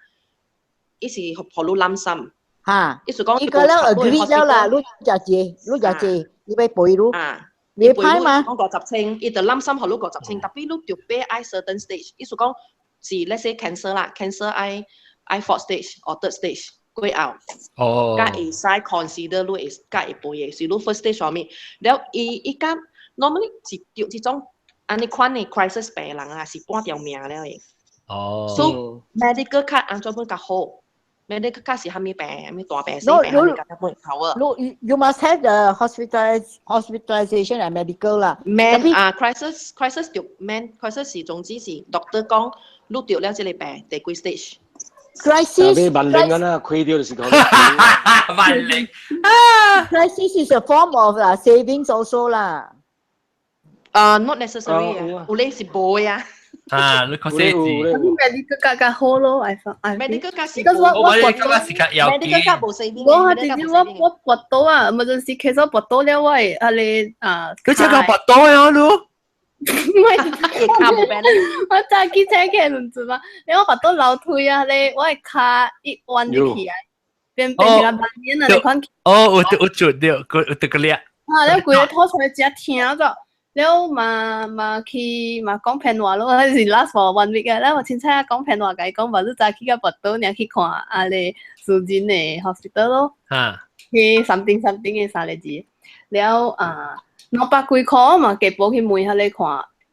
伊是予你 lump sum。哈，意思講伊個了 agree 了啦，你食濟，你食濟，你欲賠你。啊。你歹嘛？講50千，伊就 lump sum 予你50千，tapi 你著買愛 certain stage，意思講是 let's say cancer 啦，cancer 愛愛 fourth stage or third stage 過後，哦，才會使 consider 你會才會賠的，是你 first stage 上面，了伊伊甲 normally 是著這種按呢款的 crisis 病人啊，是半條命了的。哦。 So medical card 按怎本較好？medical card 是啥物病？啥物大病、細病，啥物較本頭啊？You must have the hospitalization and medical 啦。 Man 啊，crisis crisis 著 man crisis 是總之是 doctor 講你著了這個病第幾 stage。 Crisis 萬靈啊啦，開掉就是講。萬靈啊！Crisis is a form of savings also 啦。啊，not necessary 啊，有咧是無啊。啊，你確實是。 medical 較較好咯，I feel。 medical 較是。我我感覺是較要緊。 medical 較無 saving。我直接我我跋倒啊，emergency case 我跋倒了，我會啊你啊。佢真係跋倒啊，你。唔係，跤無病。我早起請起來唔知嘛，你我跋倒樓梯啊，你我的跤一彎入去啊，變變成個萬年啊，你看。哦，有有準對，有得個叻。啊，你規個吐出來真疼咗。了嘛嘛去嘛講騙話咯，是 last for one week 啊。了我凊彩講騙話，共伊講，話你早起甲跋倒，爾去看啊咧私人的 hospital 咯。啊。去 something something 的三個字。了啊，200幾箍嘛，加補去問下咧看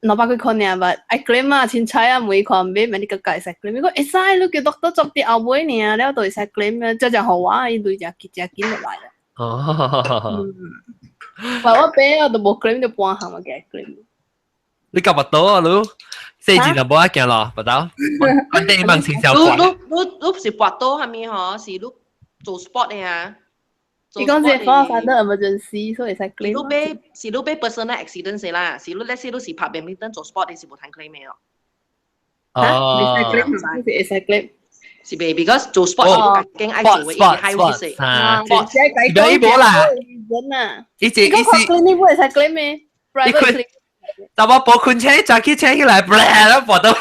，200幾箍爾吧，愛 claim 啊，凊彩啊，問看買免你個會使 claim，伊講會使，你叫 doctor 做佇後尾爾，了就會使 claim 啊，這就予我，伊鐳誠誠緊落來啦。哦。但我買啊，都無 claim 就半項嘛，給 claim。你夾跋倒啊，你四字就無愛行咯，跋倒。我哋問清小你你你你是跋倒啥物吼？是你做 sport 的啊？伊講是 fall under emergency，所以會使 claim。你買是你買 personal accident 是啦，是你 let's say 你是拍 badminton 做 sport，你是無通 claim 的哦。哦。會使 claim，是會使 claim。是袂，because 做 sport 是你較驚愛做的，伊是 high risk 的。啊，你無啦。人啊，伊這伊是 clinic 會使 claim 的，private clinic。但我無困車，早起車起來，噗，跋倒。啊，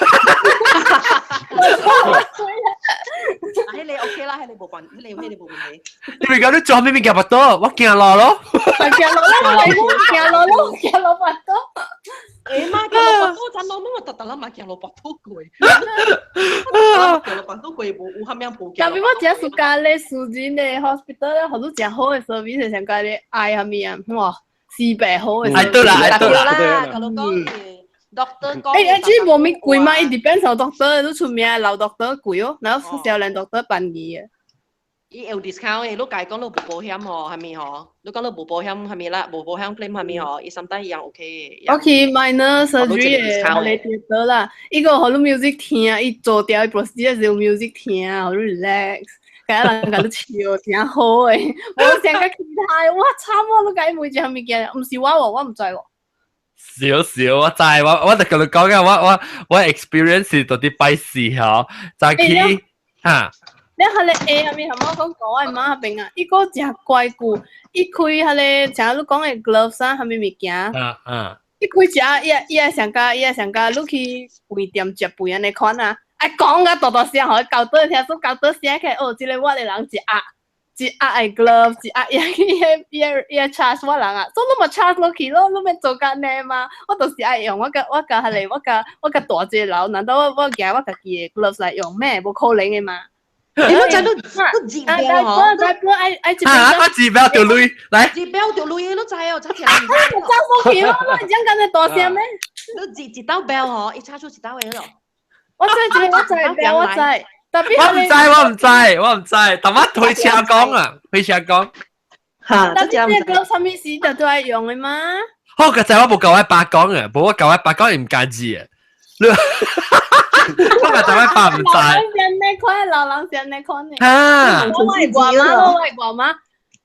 彼個 OK 啦，彼個無關，彼個彼個無問題。你咪講你做咩物件跋倒，我行路咯。行路咯，行路咯，行路跋倒。欸嘛，行路跋倒，真老母我特特啦嘛，行路跋倒過。行路跋倒過無有蝦米無。特別我真 suka 咧私人的 hospital 咧，予你誠好的 service，上加咧愛蝦米啊，哇，是白好的。哎對啦，哎對啦。甲你講，doctor 講。欸欸，這無物貴嘛，伊 depends on doctor，你出名老 doctor 貴哦，然後少年 doctor 便宜的。伊有 discount 的，你共伊講你無保險吼，蝦米吼？你講你無保險蝦米啦，無保險 claim 蝦米吼？伊 sometimes 一樣 OK。我去 minor surgery 的，咧得啦，伊個予你 music 聽，伊做掉伊 procedure 是有 music 聽，予你 relax，共人共你笑，誠好的。無像甲其他的，我慘我你共伊問一項物件，毋是我喎，我毋知喎。少少，我知，我我就共你講啊，我我我 experience 是到底拜四吼，早起哈。你彼個 A 下面，係我講講我媽彼邊啊，伊個誠乖久，伊開彼個像你講的 gloves 啊，啥物物件。嗯嗯。伊開食，伊伊愛上加，伊愛上加，你去飯店食飯按呢款啊，愛講甲大大聲，予伊搞倒聽說搞倒聲起來，哦，這個我的人一壓一壓的 glove，一壓伊伊伊伊 charge 我人啊，所以你嘛 charge 落去咯，你免做甲呢嘛，我就是愛用，我共我共彼個我共我共大隻佬，難道我我舉我家己的 gloves 來用咩？無可能的嘛。你攏知你你字標吼？大哥愛愛一啊！我字標條鐳來。字標條鐳，你知哦？真正。我走過去咯，你講敢會大聲咩？你一一道標吼，伊插出一道的咯。我知這個，我知標，我知。特別我唔知，我唔知，我唔知，但我推車講啊，推車講。嚇，但係這個啥物事就都係用的嘛？好，個仔我無教我爸講啊，無我教我爸講伊毋敢字啊。我個仔我爸唔知。老人先呢款，老人先呢款呢。啊！我外國媽，我外國媽，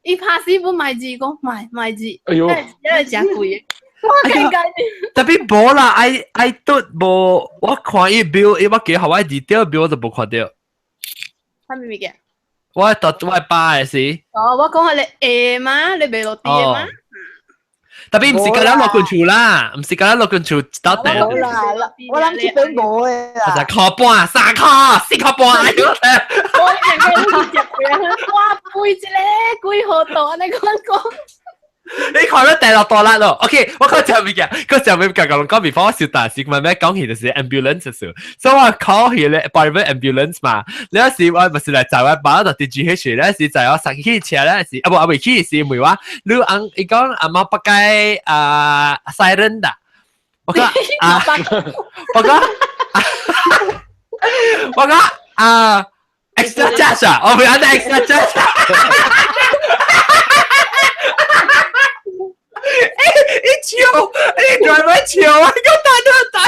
伊拍死不買字，講買買字，哎呦，因為真貴。我尷尬。特別無啦，愛愛拄無，我看伊表，伊我記予我 detail 表我就無看著。啥物物件？我讀我爸的是。哦，我講係你下嘛，你袂落地嘛？特別毋是甲咱落近厝啦，毋是甲咱落近厝到底。冇啦，我諗這邊冇的啦。一箍半、3箍、4箍半，哎呦！我兩個都是食貴，哇，貴一个，貴好多，按呢講講。你看到第六大粒咯？OK，我講食物件，講食物件，講講 before 我小大時，咪咩講起就是 ambulance 時，所以我 call 起咧 private ambulance 嘛。你有時我唔是來載我爸到 DGH，你有時載我上去車咧時，啊無啊未去時問我，你翁伊講阿媽不該啊 siren 的，我講啊，我講我講啊 extra charge 啊，我唔要 extra charge。一笑，你 driver 笑啊！個打打打，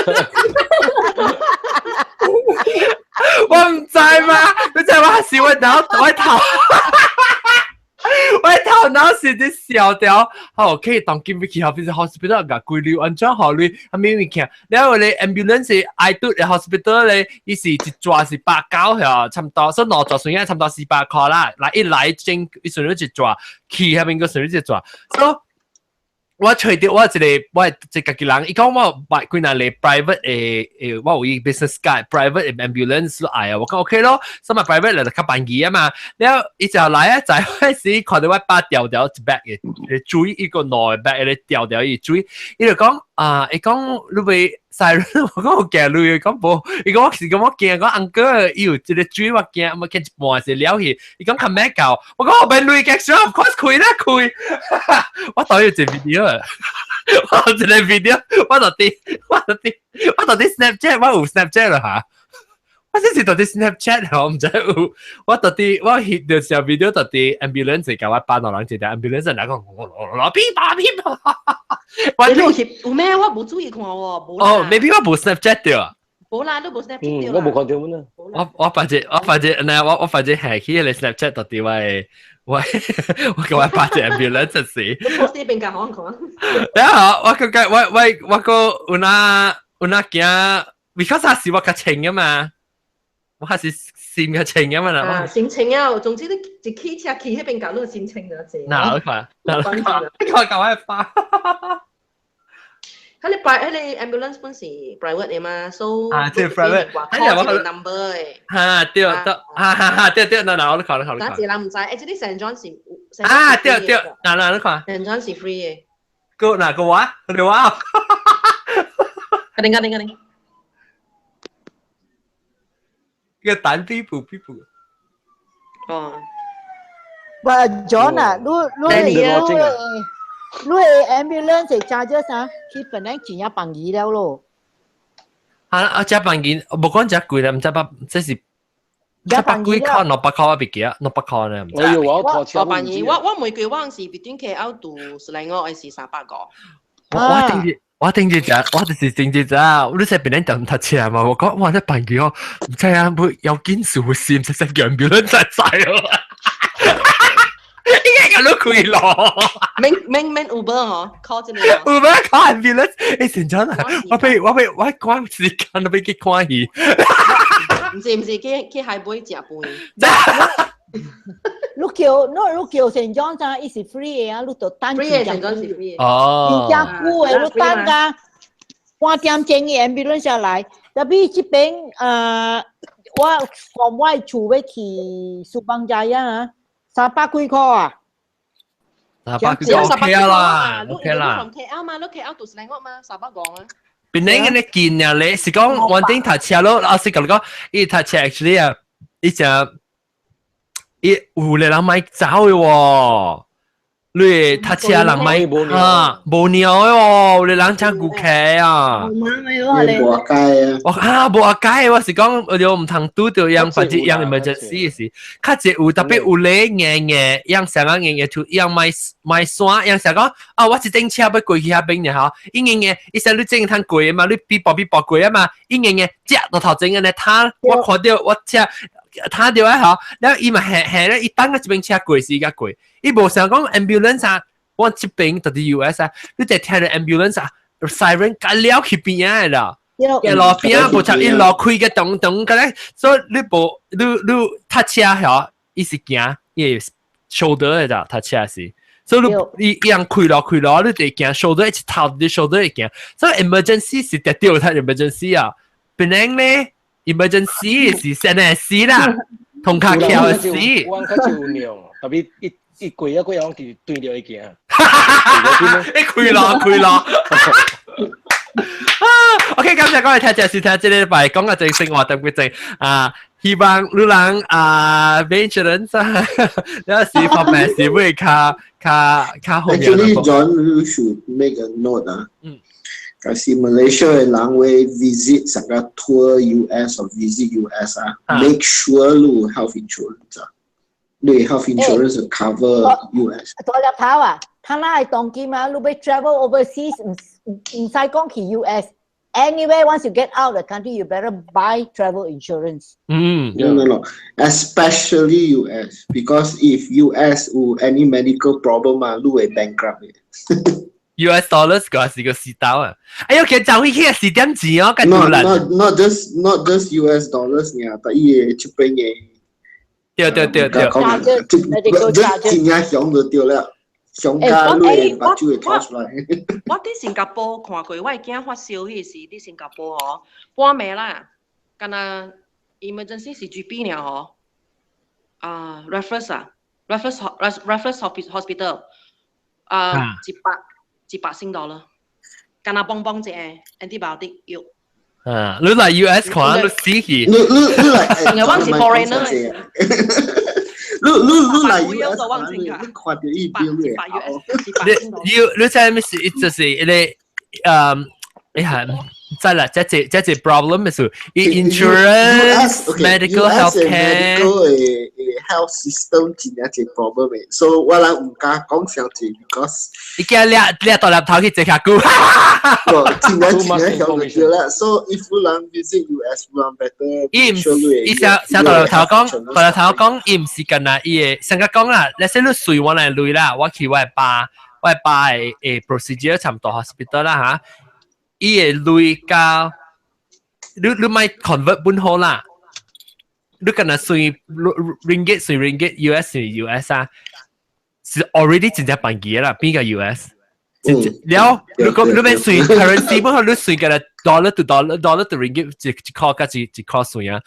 我唔知嘛，你知我是我腦我頭，我頭腦是啲笑掉。好，可以當今去 hospital 個規律安怎好你，啊咩物件？然後你 ambulance 愛拄 hospital 咧，伊是一抓是8九嚇，差不多，所以兩抓算差不多400箍啦。來一來整，伊順便一抓，去遐邊個順便一抓，所以。我揣著我一個我一家己人，伊講我買幾若個 private 的誒，我有伊 business card private ambulance 愛啊，我講 OK 咯，所以 private 嚟就較便宜啊嘛。了後伊就來啊，就開始看到我爸掉掉一 bag 的水，一個兩 bag 的掉掉伊水，伊就講啊，伊講你袂 siren，我講有驚你，伊講無，伊講我是講我驚，講 uncle 伊有一個水我驚，我驚一半是了去，伊講較咩夠，我講我免鐳嘅，所以 of course 開啦開，我當有一個 video，我有一個 video，我到底 Snapchat，我有 Snapchat 啦嚇。我這是到底 Snapchat 我毋知有，我到底我翕著小 video 到底 ambulance 共我班兩人一條 ambulance 來講，我噼啪噼啪。你有翕有咩？我無注意看喎，無啦。哦，maybe 我無 Snapchat 著。無啦，你無 Snapchat 我無看著阮啊。我我發覺我發覺，那我我發覺係去個 Snapchat 到底我我共我爸隻 ambulance 死。你 post 呢邊間好看。然後我感覺我我我個有那有那驚，because 是我較清啊嘛。我還是心較清啊嘛啦。啊，心清啊！總之你一起車去彼邊搞，你心清就濟。嗱，你看，嗱，你看，你看共我爸。彼個 pri 彼個 ambulance 本是 private 的嘛，所以啊，這個 private，係我個 number 的。哈，對對，哈哈哈，對對，嗱嗱，我你看，你看，你看。但一個人毋知，欸，這個 Saint John 是。啊，對對，嗱嗱，你看。 Saint John 是 free 的。個哪個話？你話？緊緊緊緊。個單屁股屁股。哦。喂，John 啊，你你你你 ambulance 揸咗啥？佢本來真正便宜了咯。啊啊！這便宜，無講這貴啦，毋知百，這是100幾箍，200箍我袂記啊，200箍呢。哎呦，我拖車。我便宜，我我每個月我是 between KL 到雪蘭莪還是300個。我我頂住，我頂住只，我就是頂住只，你喺邊度讀車嘛？我講哇，你便宜哦，毋知啊，會有件事會閃，實實楊表倫真係咯。應該咁都開咯。免免免 Uber 嗬，call 這個。 Uber call ambulance，欸，成真啊！我俾我俾我趕時間都俾去看戲。毋是毋是，去去海杯食飯。你叫你你叫 Saint John 啊，伊是 free 的啊，你就等 free 的 Saint John 是 free 的。哦。真久的，你等甲半點鐘的 ambulance 才來。特別這邊我從我厝欲去梳邦佳啊，300幾箍啊。300幾 OK 啦，OK 啦。 KL 嘛，你 KL 到雪蘭莪嘛，300個啊。邊個你見啊？你是講穩定讀車咯？老師講講，伊讀車 actually 啊，伊只伊有個人買走的喎。你讀車人咪啊，無尿哦，你人真顧客啊！無解啊！我啊無解，我是講我哋唔通拄著樣或者樣 emergency 時，較濟有特別有咧硬硬，樣成個硬硬就樣買買山，樣成講啊，我一頂車欲過去遐邊爾吼，伊硬硬，伊說你整通過嘛，你比步比步過啊嘛，伊硬硬食到頭前按呢，他我看著我車。他著啊吼，了伊嘛下下咧，伊等個這邊車過時才過，伊無想講 ambulance 啊，我這邊就佇 US 啊，你就聽著 ambulance 啊，siren 甲了去邊仔啦，一路邊仔無插一路開個咚咚個咧，所以你無你你踏車吼，伊是行伊 shoulder 的咋，踏車是。所以你伊樣開落開落，你就會行 shoulder 一頭，你 shoulder 會行，所以 emergency 是特掉他 emergency 啊，檳城咧。emergency 是真係死啦，同卡橋死。我較少有尿，特別一一過啊過啊，我就對著伊行。一開咯開咯。啊，OK，感謝各位聽眾收聽這禮拜講嘅正生活特別正啊，希望你人啊，買 insurance 啊，有時方面是會較較較好。 Actually, John, you should make a note 啊。嗯。假使 Malaysia 的人會 visit 成個 tour US or visit US 啊，make sure 你有 health insurance 啊，你 health insurance cover US。大粒頭啊，他那係當今啊，你欲 travel overseas 毋毋使講去 US。Anyway, once you get out of the country, you better buy travel insurance. No. Especially US, because if US 有 any medical problem 啊，你會 bankrupt 嘅。 US dollars 個是個時刀啊！哎呦，其實就去4點錢哦，跟 Not not not just not just US dollars 爾，但伊個這邊嘅，對對對對，真正響就對了，上加你目睭會吐出來。我佇新加坡看過，我的囝發燒彼時佇新加坡吼，半暝啦，敢若 emergency 是 GP 爾吼，啊 Raffles 啊，Raffles Raffles Hospital 啊，100 100新 dollar，敢若幫幫一個 antibiotic 藥。啊，你來 US 看，你死去。你你你來，因為我是 foreigner。你你你來 US 看，你看著伊表嘅。你你知咩是？就是一個你係知啦，這這這這 problem 是 insurance medical health care medical 的 health system 真正一 problem 的，所以我人毋敢講上濟，because 你驚掠掠大粒頭去坐下久。真正真正曉就對啦。So if 有人 visit US，有人 better。伊毋是，伊上上大粒頭講，大粒頭講，伊毋是干那伊會，上個講啦，你說你隨我來鐳啦，我去我的爸，我的爸的的 procedure 差毋多 hospital 啦嚇。伊會鐳交，你你莫 convert 本好啦。你敢若算 ringgit 算 ringgit，US 算 US 啊，是 already 真正便宜啦，比個 US。了，如果你欲算 currency 本好，你算個 dollar to dollar，dollar to ringgit 一一箍佮一一箍算啊，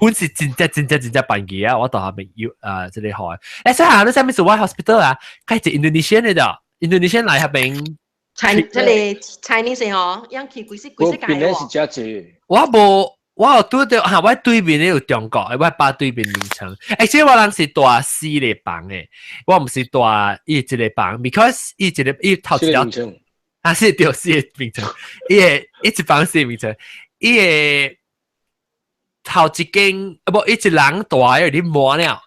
本是真正真正真正便宜啊！我到下面要啊，這個好。欸，所以啊，你啥物是我 hospital 啊？佢係 Indonesian 的咋？Indonesian 來遐邊。 Chinese 這個 Chinese 吼，樣去規世規世界喎。是真濟。我無。我有拄著嚇，我對面咧有中國，我爸對面眠床。而且我人是蹛四個房的，我毋是蹛伊一個房，because 伊一個伊頭一條啊，是對四個眠床，伊個伊一房四個眠床，伊個頭一間啊無，伊一人蹛有點滿了，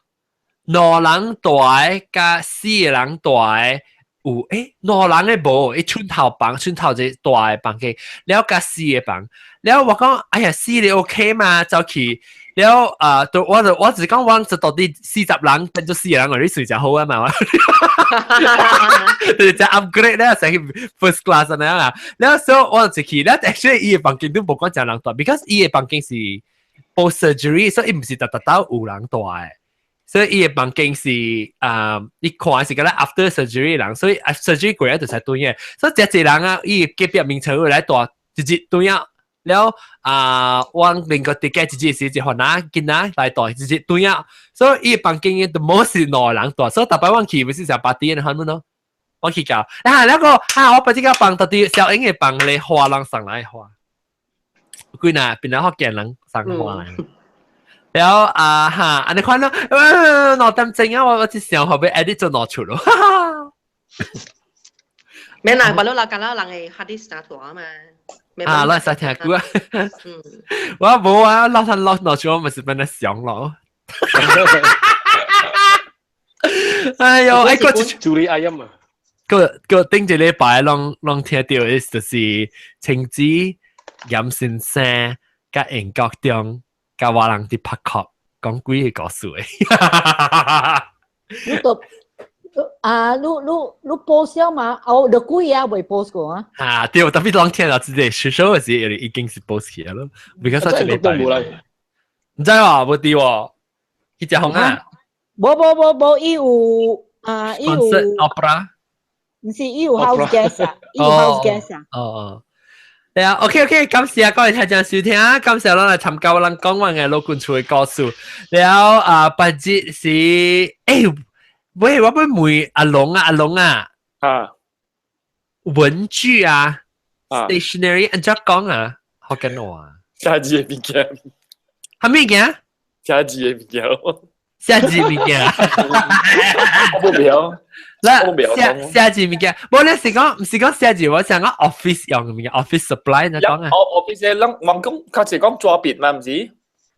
兩人蹛佮四個人蹛有欸，兩人的無，伊寸頭房，寸頭一個大的房間，了佮四個房。了我講，哎呀，四個 OK 嘛，走去了啊，都我就我只講我就到底40人變做四個人，我你睡就好啊嘛，就是就 upgrade 咧，成去 first class 咁樣啦。了所以我就去，了 actually 伊個房間都無講誠人蹛，because 伊個房間是 post surgery，所以伊毋是逐逐兜有人蹛的。所以伊個房間是啊，伊看是敢若 after surgery 人，所以 surgery 過了就使轉嘅。所以這濟人啊，伊隔壁眠床會來蹛直接轉啊。了啊，我另個佇個一日時一番仔囡仔來蹛直接轉啊。所以伊個房間嘅 the most 是兩個人蹛，所以逐擺我去毋是食 party 的款咯。我去到啊，那個啊，我把這個房到底小英嘅房咧，華人送來花，幾若變咗福建人送花來。了啊哈，按呢款咯，2點鐘啊，我我只想後欲 edit 做兩出咯。免啦，白佬啦，間啦人會 hard disk 拿大啊嘛。啊，咱使聽歌啊。我無啊，落山落落去，我咪是變得上咯。哎呦，哎個助理阿音啊！個個頂一禮拜攏攏聽到的就是晴子嚴先生佮嚴國忠佮我人佇拍殼講幾个故事的。你都啊，你你你 post 了嘛？哦，就幾啊未 post 過啊？啊，對，特別攏聽到這個出手的時，已經是 post 起來咯。because 這禮拜唔知喎，無佇喎，去食紅啊？無無無無，伊有啊，伊有 opera。毋是，伊有 house guest 啊，伊有 house guest 啊。哦哦，對啊，OK OK，感謝各位聽眾收聽，感謝咱來參加我咱講完的老君厝的故事。了啊，別節是，欸，喂，我欲問阿龍啊，阿龍啊，啊，文具啊，stationery，按怎講啊，福建話。寫字的物件。啥物件？寫字的物件。寫字物件。我無曉。啦，寫寫字物件，無你是講，毋是講寫字，我想講 office 用的物件，office supply 你講啊。哦，office 人人講較濟講紙筆嘛，毋是？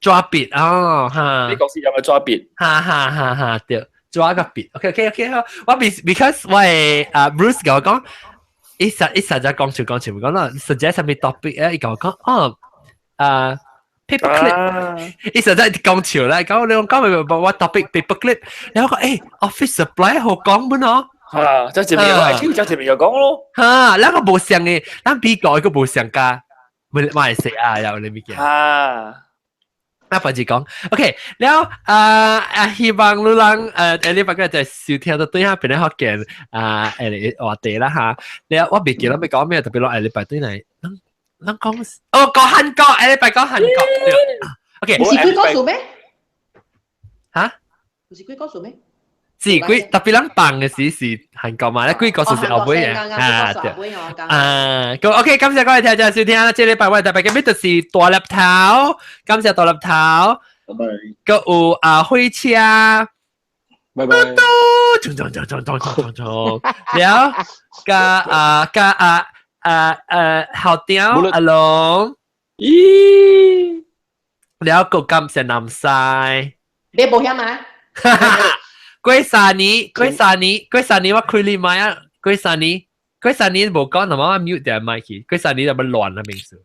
紙筆哦，哈。你公司用的紙筆。哈哈哈哈，對，紙佮筆。OK OK OK，好，我 because 我的啊 Bruce 共我講，伊實伊實在講笑講笑，講啦，實際啥物 topic 咧，伊共我講，哦，啊。paper clip，伊實在講笑啦，講你講咪我 topic paper clip，然後講誒 office supply 好講本哦。嚇，這前面有，這前面有講咯。嚇，咱個無相的，咱美國個無相加，馬來西亞有你物件。嚇，那別子講，OK，了啊啊，希望你人誒，禮拜個就收聽到對下邊咧福建啊誒話題啦嚇。了我袂記得欲講咩，特別落下禮拜對來，咱咱講哦講韓國，下禮拜講韓國。OK，毋是鬼故事咩？嚇？毋是鬼故事咩？是鬼，特別咱放的時是韓國嘛，咧鬼故事是後尾的啊，對。啊，咁 OK，感謝各位聽眾收聽，這禮拜我特別嘅就是大粒頭，感謝大粒頭，拜拜。閣有啊火車，拜拜。咚咚咚咚咚咚咚，了，佮啊佮啊啊呃校長阿龍，咦，了閣感謝南西，你保險嘛？過三年，過三年，過三年我開你麥啊！過三年，過三年無講，那麼我 mute 掉麥去。過三年就欲亂啦名字。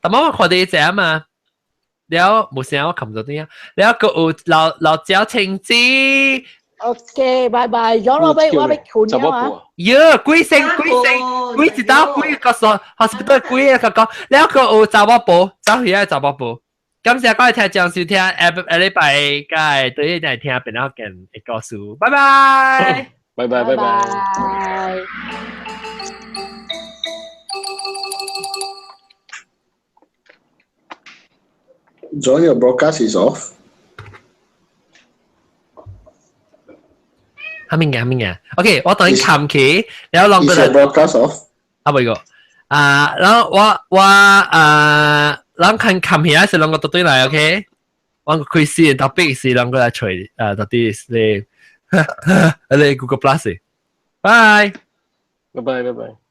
但麼我看到一隻嘛，了無聲我冚咗啲啊。了閣有老老趙青子。 OK，拜拜。咗我欲我欲困了啊。喲，鬼聲鬼聲，鬼一道鬼個說，hospital 鬼個講，了閣有查某婆，走去個查某婆。感謝各位聽眾收聽，下下禮拜嘅對來聽變了更的故事，拜拜，拜拜拜拜。 John, your broadcast is off. 啥物嘢？啥物嘢？OK，我等你冚起，然後兩個 Is your broadcast off？啊，未個啊，然後我我啊。咱看冚起來是兩個對來，OK？我開始特別是兩個來揣，啊，到底是你 Google Plus。拜拜拜拜拜。